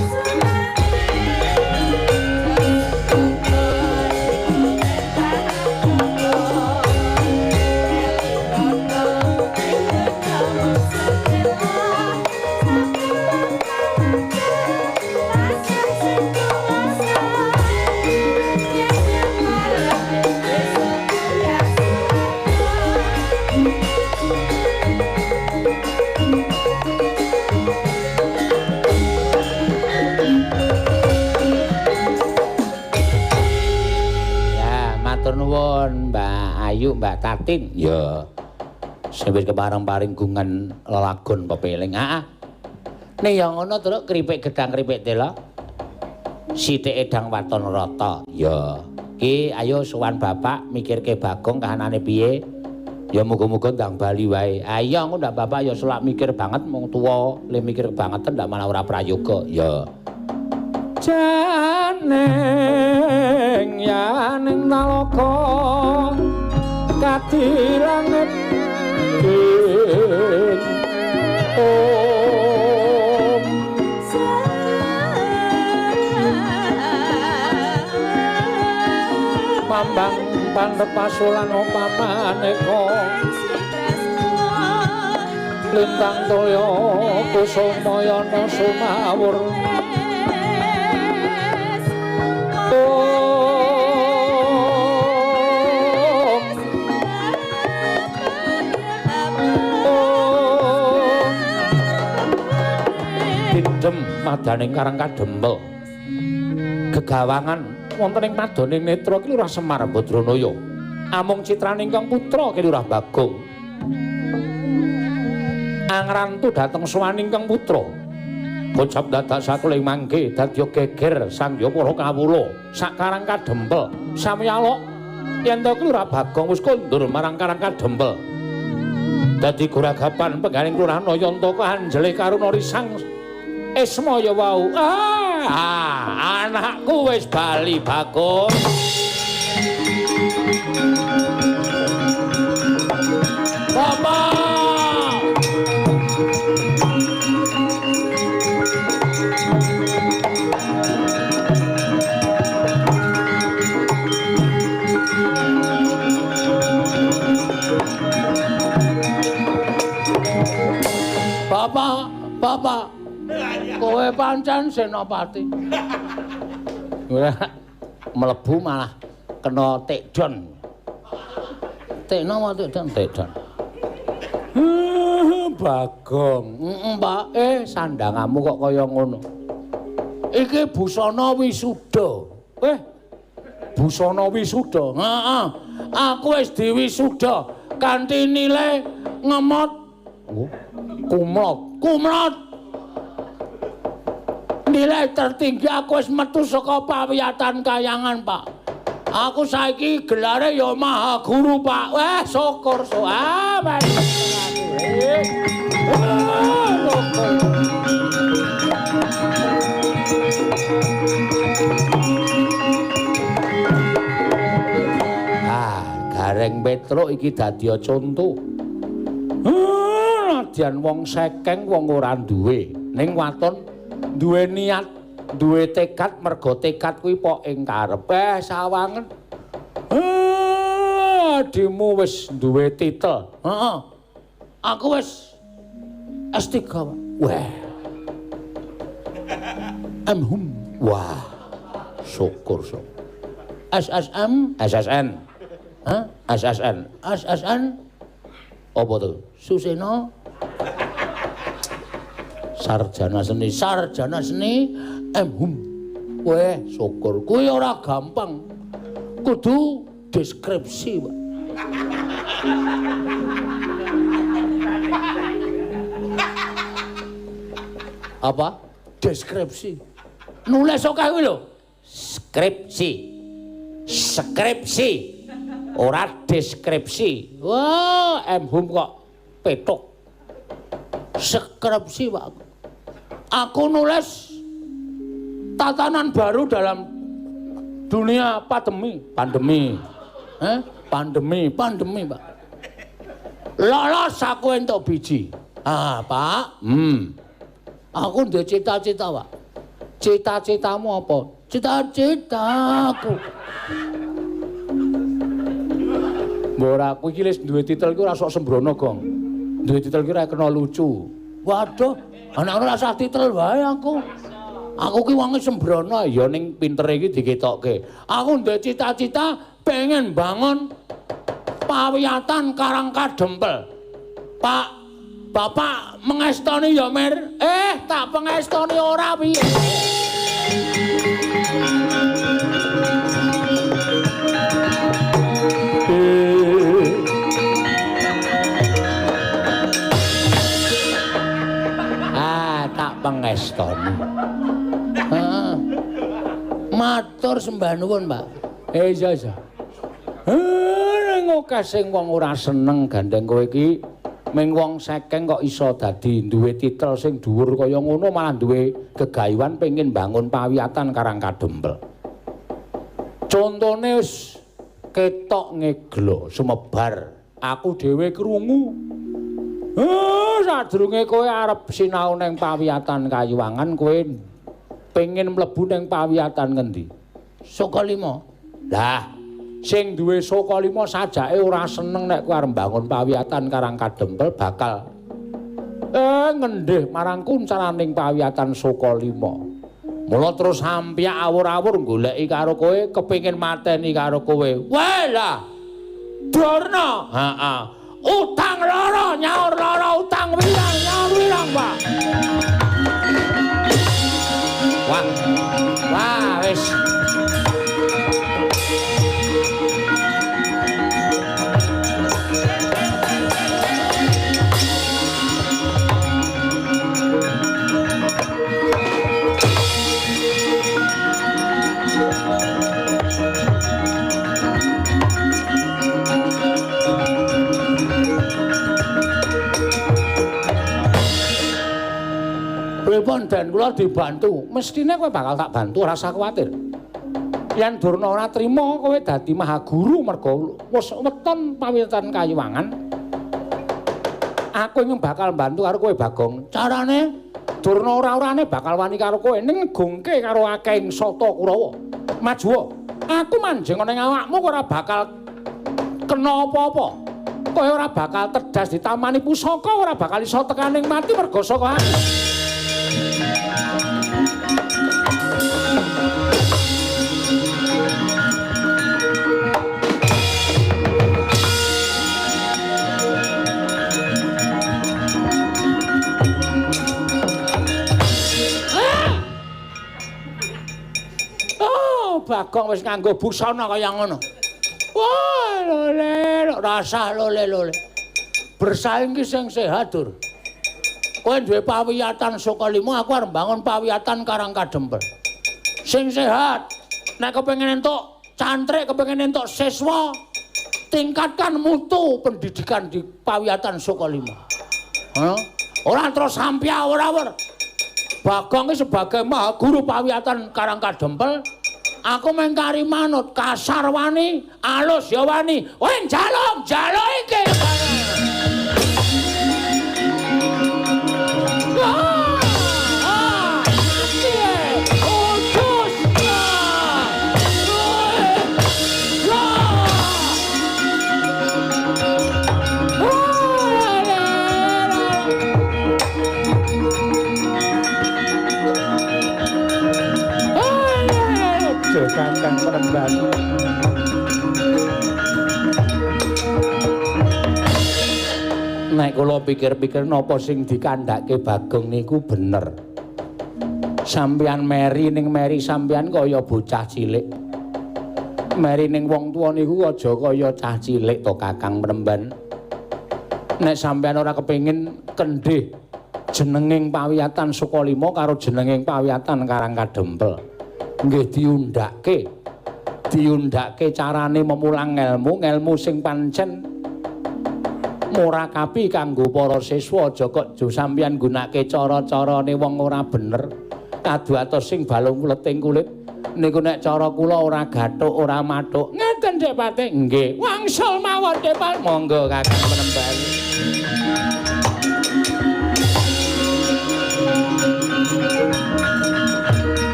Ya, matur nuwun Mbak Ayu, Mbak Tatin. Ya. Sing wis kepareng-paring gungan lelagon pepeling. Heeh. Nek ya ngono terus kripik gedang kripik tela. Sithik edang waton rata. Ya. Ki ayo sowan bapak mikirke Bagong kahanane piye. Ya muga-muga ndang bali wae. Ayo engko ndak bapak ya selak mikir banget mung tuwa, le mikir banget ndak malah ora prayoga. Ya. Janing yaning nalaka kadilanget ing om mambang pandhepasulan pamaneka lintang toya kusumayana sumawur om om Didem madaning Karang Kadempel. Gegawangan wonten ing padoning netra Ki Lurah Semar Badranaya. Amung citraning kang putra Ki Lurah Bagong. Angrantu dhateng sowaning kang putra. Bocap dadak sakuling mangke dadya geger sangya para kawula sak Karang Kadempel. Samyalok yen to Ki Lurah Bagong wis kondur marang Karang Kadempel. Dadi guragapan pengganing Lurah Nayantaka anjele karuna risang Ismaya wau. Ah, anakku wis bali Bagong. Bapak. Bapak, bapak. Kowe pancen senopati. Ora mlebu malah kena tekdon. Tekno apa tekdon? Tekdon. Bagong. Heeh, Pak. Sandangamu kok kaya ngono. Iki busana wisuda. Busana wisuda. Heeh. Aku wis diwisuda kanthi nilai ngemot. Kumlot. Kumlot. Nilai tertinggi aku wis metu saka pawiyatan kayangan, Pak. Aku saiki gelare ya Maha Guru, Pak. Wah, syukur so. Ah, syukur. Ah, Gareng Petruk iki dadi conto. Nadyan wong sekeng wong ora duwe, ning waton duwe niat, duwe tekad, mergo tekad kuwi pok ing karep. Sawangen. Adimu wis duwe titel. Heeh. Aku wis S3, Pak. Wah. M.Hum. Wah. Syukur, syukur. SSM, SSN. Hah? SSN. SSN. Apa tuh? Suseno. Sarjana seni, sarjana seni M.Hum. Weh, syukur. Kuwi ora gampang. Kudu deskripsi, Pak. Apa? Deskripsi. Nulis akeh kuwi lho. Skripsi. Skripsi. Ora deskripsi. Wah, M.Hum kok petuk. Skripsi, Pak. Aku nulis tatanan baru dalam Dunia pandemi, pandemi. Pandemi, pandemi, Pak. Lolos aku entuk biji. Ah, Pak. Aku duwe cita-cita, Pak. Cita-citamu apa? Cita-citaku. Mbok ora aku iki wis duwe titel iki ora sok sembrono, Gong. Duwe titel iki ora kena lucu. Waduh, anak ora usah titel wae aku. Aku ki wonge sembrono ya ning pintere iki diketokke. Aku duwe cita-cita pengen bangun pawiyatan Karang Kadempel. Pak, Bapak mengestoni ya, Mir? Tak pengestoni ora piye. Ah, tak pengestoni. Matur sembah nuwun, Pak. Iya, iya. Ning akeh sing wong ora seneng gandeng kowe iki, ming wong sekeng kok iso dadi duwe titel sing dhuwur kaya ngono malah duwe gegayuhan pengin bangun pawiyatan Karang Kadempel. Contone wis ketok ngeglo sumebar. Aku dhewe krungu. Sadurunge kowe arep sinau ning pawiyatan Kayuwangan kowe pengen mlebu ning pawiyatan ngendi? Sukalima. Lah, sing duwe Sukalima sajake ora seneng nek kowe arep mbangun pawiyatan Karang Kadempel bakal ngendih marang kuncaraning pawiyatan Sukalima. Mula terus hampyak awur-awur goleki karo kowe, kepengin mateni karo kowe. Wah lah. Durna. Heeh. Utang loro, nyaur loro, utang wirang, nyaur wirang, Pak. Wah. Wah, wis. Pripun den kula dibantu? Mestine kowe bakal tak bantu, ora usah kuwatir. Yen Durna ora trima kowe dadi mahaguru mergo wis weton pawiyatan Kayuwangan. Aku ingin bakal bantu karo kowe, Bagong. Carane Durna ora-orane bakal wani karo kowe ning ngegungke karo akehing sata Kurawa. Majuwa. Aku manjing ning awakmu ora bakal kena apa-apa. Kowe ora bakal terdas ditamani pusaka, ora bakal iso tekaning mati mergo saka aku. Oh, Bagong wis nganggo busana kaya ngono. Wah, lole, rasah lole-lole. Bersaing ki sing sehat, Dur. Kowe duwe pawiyatan Sukalima, aku arep mbangun pawiyatan Karang Kadempel. Sing sehat. Nek kepengin entuk cantrik, kepengin entuk siswa, tingkatkan mutu pendidikan di pawiyatan Sukalima. Heeh. Ora terus sampya ora-ora. Bagong ki sebagai mahaguru pawiyatan Karang Kadempel, aku mengkari manut, kasar wani, alus ya wani. Kowe njaluk, njaluk iki. Kakang Penemban. Nek kula pikir-pikir napa sing dikandhake Bagong niku bener. Sampeyan meri ning meri sampeyan kaya bocah cilik. Meri ning wong tuwa niku aja kaya cah cilik to Kakang Penemban. Nek sampeyan ora kepengin kendhih jenenging pawiyatan Sukalima karo jenenging pawiyatan Karang Kadempel. Nggih diundhake. Diundhake carane memulang ngelmu, ngelmu sing pancen murakabi kanggo para siswa. Aja kok jo sampeyan nggunakake cara-carane wong ora bener. Kaduatos sing balung leting kulit. Niku nek cara kula ora gathuk, ora mathuk. Ngeten Dik Patih. Nggih. Wangsul mawon Dik Patih. Monggo Kakang Penemban.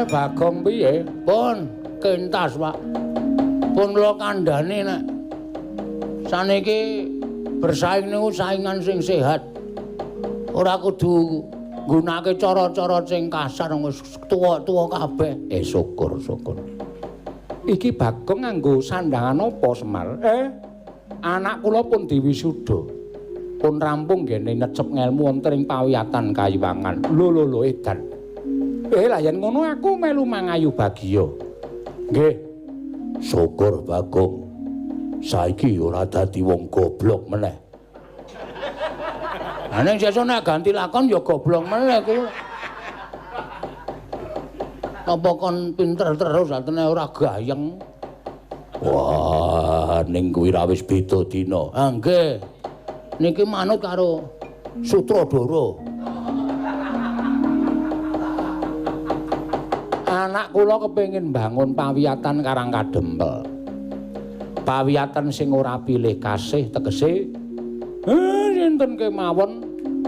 Bagong piye? Pun kentas, Pak. Pun kula kandhani nek saniki bersaing niku saingan sing sehat. Ora kudu nggunakake cara-cara sing kasar wis tuwa-tuwa kabeh. Syukur, syukur. Iki Bagong nganggo sandhangan apa, Semar? Anak kula pun diwisuda. Pun rampung nggene necep ngelmu wonten ing pawiyatan Kayiwangan. Lho lho lho edan. Lah yen ngono aku melu mangayu bagya. Nggih. Syukur Bagong. Saiki ora dadi wong goblok meneh. Lah ning sesuk nek ganti lakon ya goblok meneh kuwi. Napa kon pinter terus atene ora gayeng. Wah, ning kuwi ra wis beda dina. Ah nggih. Niki manut karo Sutradara. Anak kula kepengin bangun pawiyatan Karang Kadempel. Pawiyatan sing ora pilih kasih tegese sinten kemawon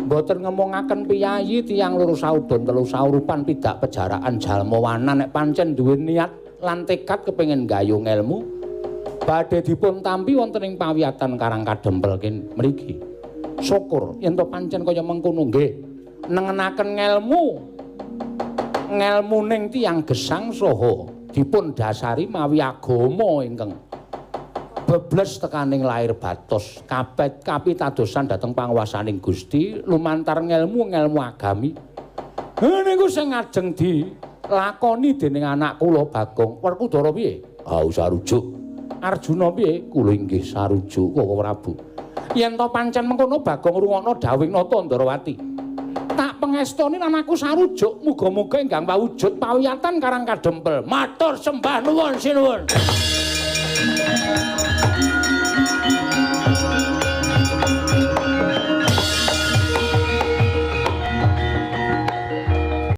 mboten ngemongaken piyayi tiyang loro saudon telu saurupan pidak pejaraan jalma wanan nek pancen duwe niat lan tekad kepengin gayung ngelmu badhe dipun tampi wonten ing pawiyatan Karang Kadempel mriki. Syukur yen to pancen kaya mengkono nggih nengenaken ngelmu ngelmuning tiyang gesang saha dipun dasari mawi agama ingkang bebles tekaning lair batos kabeh kapitadosan dhateng panguwasaning Gusti lumantar ngelmu-ngelmu agami. Niku sing ajeng dilakoni dening anak kula Bagong. Werkudara piye? Ah sarujuk. Arjuna piye? Kula inggih sarujuk Koko Prabu. Yen to pancen mengkono Bagong rungokno dawuhing Nata Ndrawati. Tak pengestoni lan aku sarujuk muga-muga ingkang pawujud pawiyatan Karang Kadempel. Matur sembah nuwun sinuwun.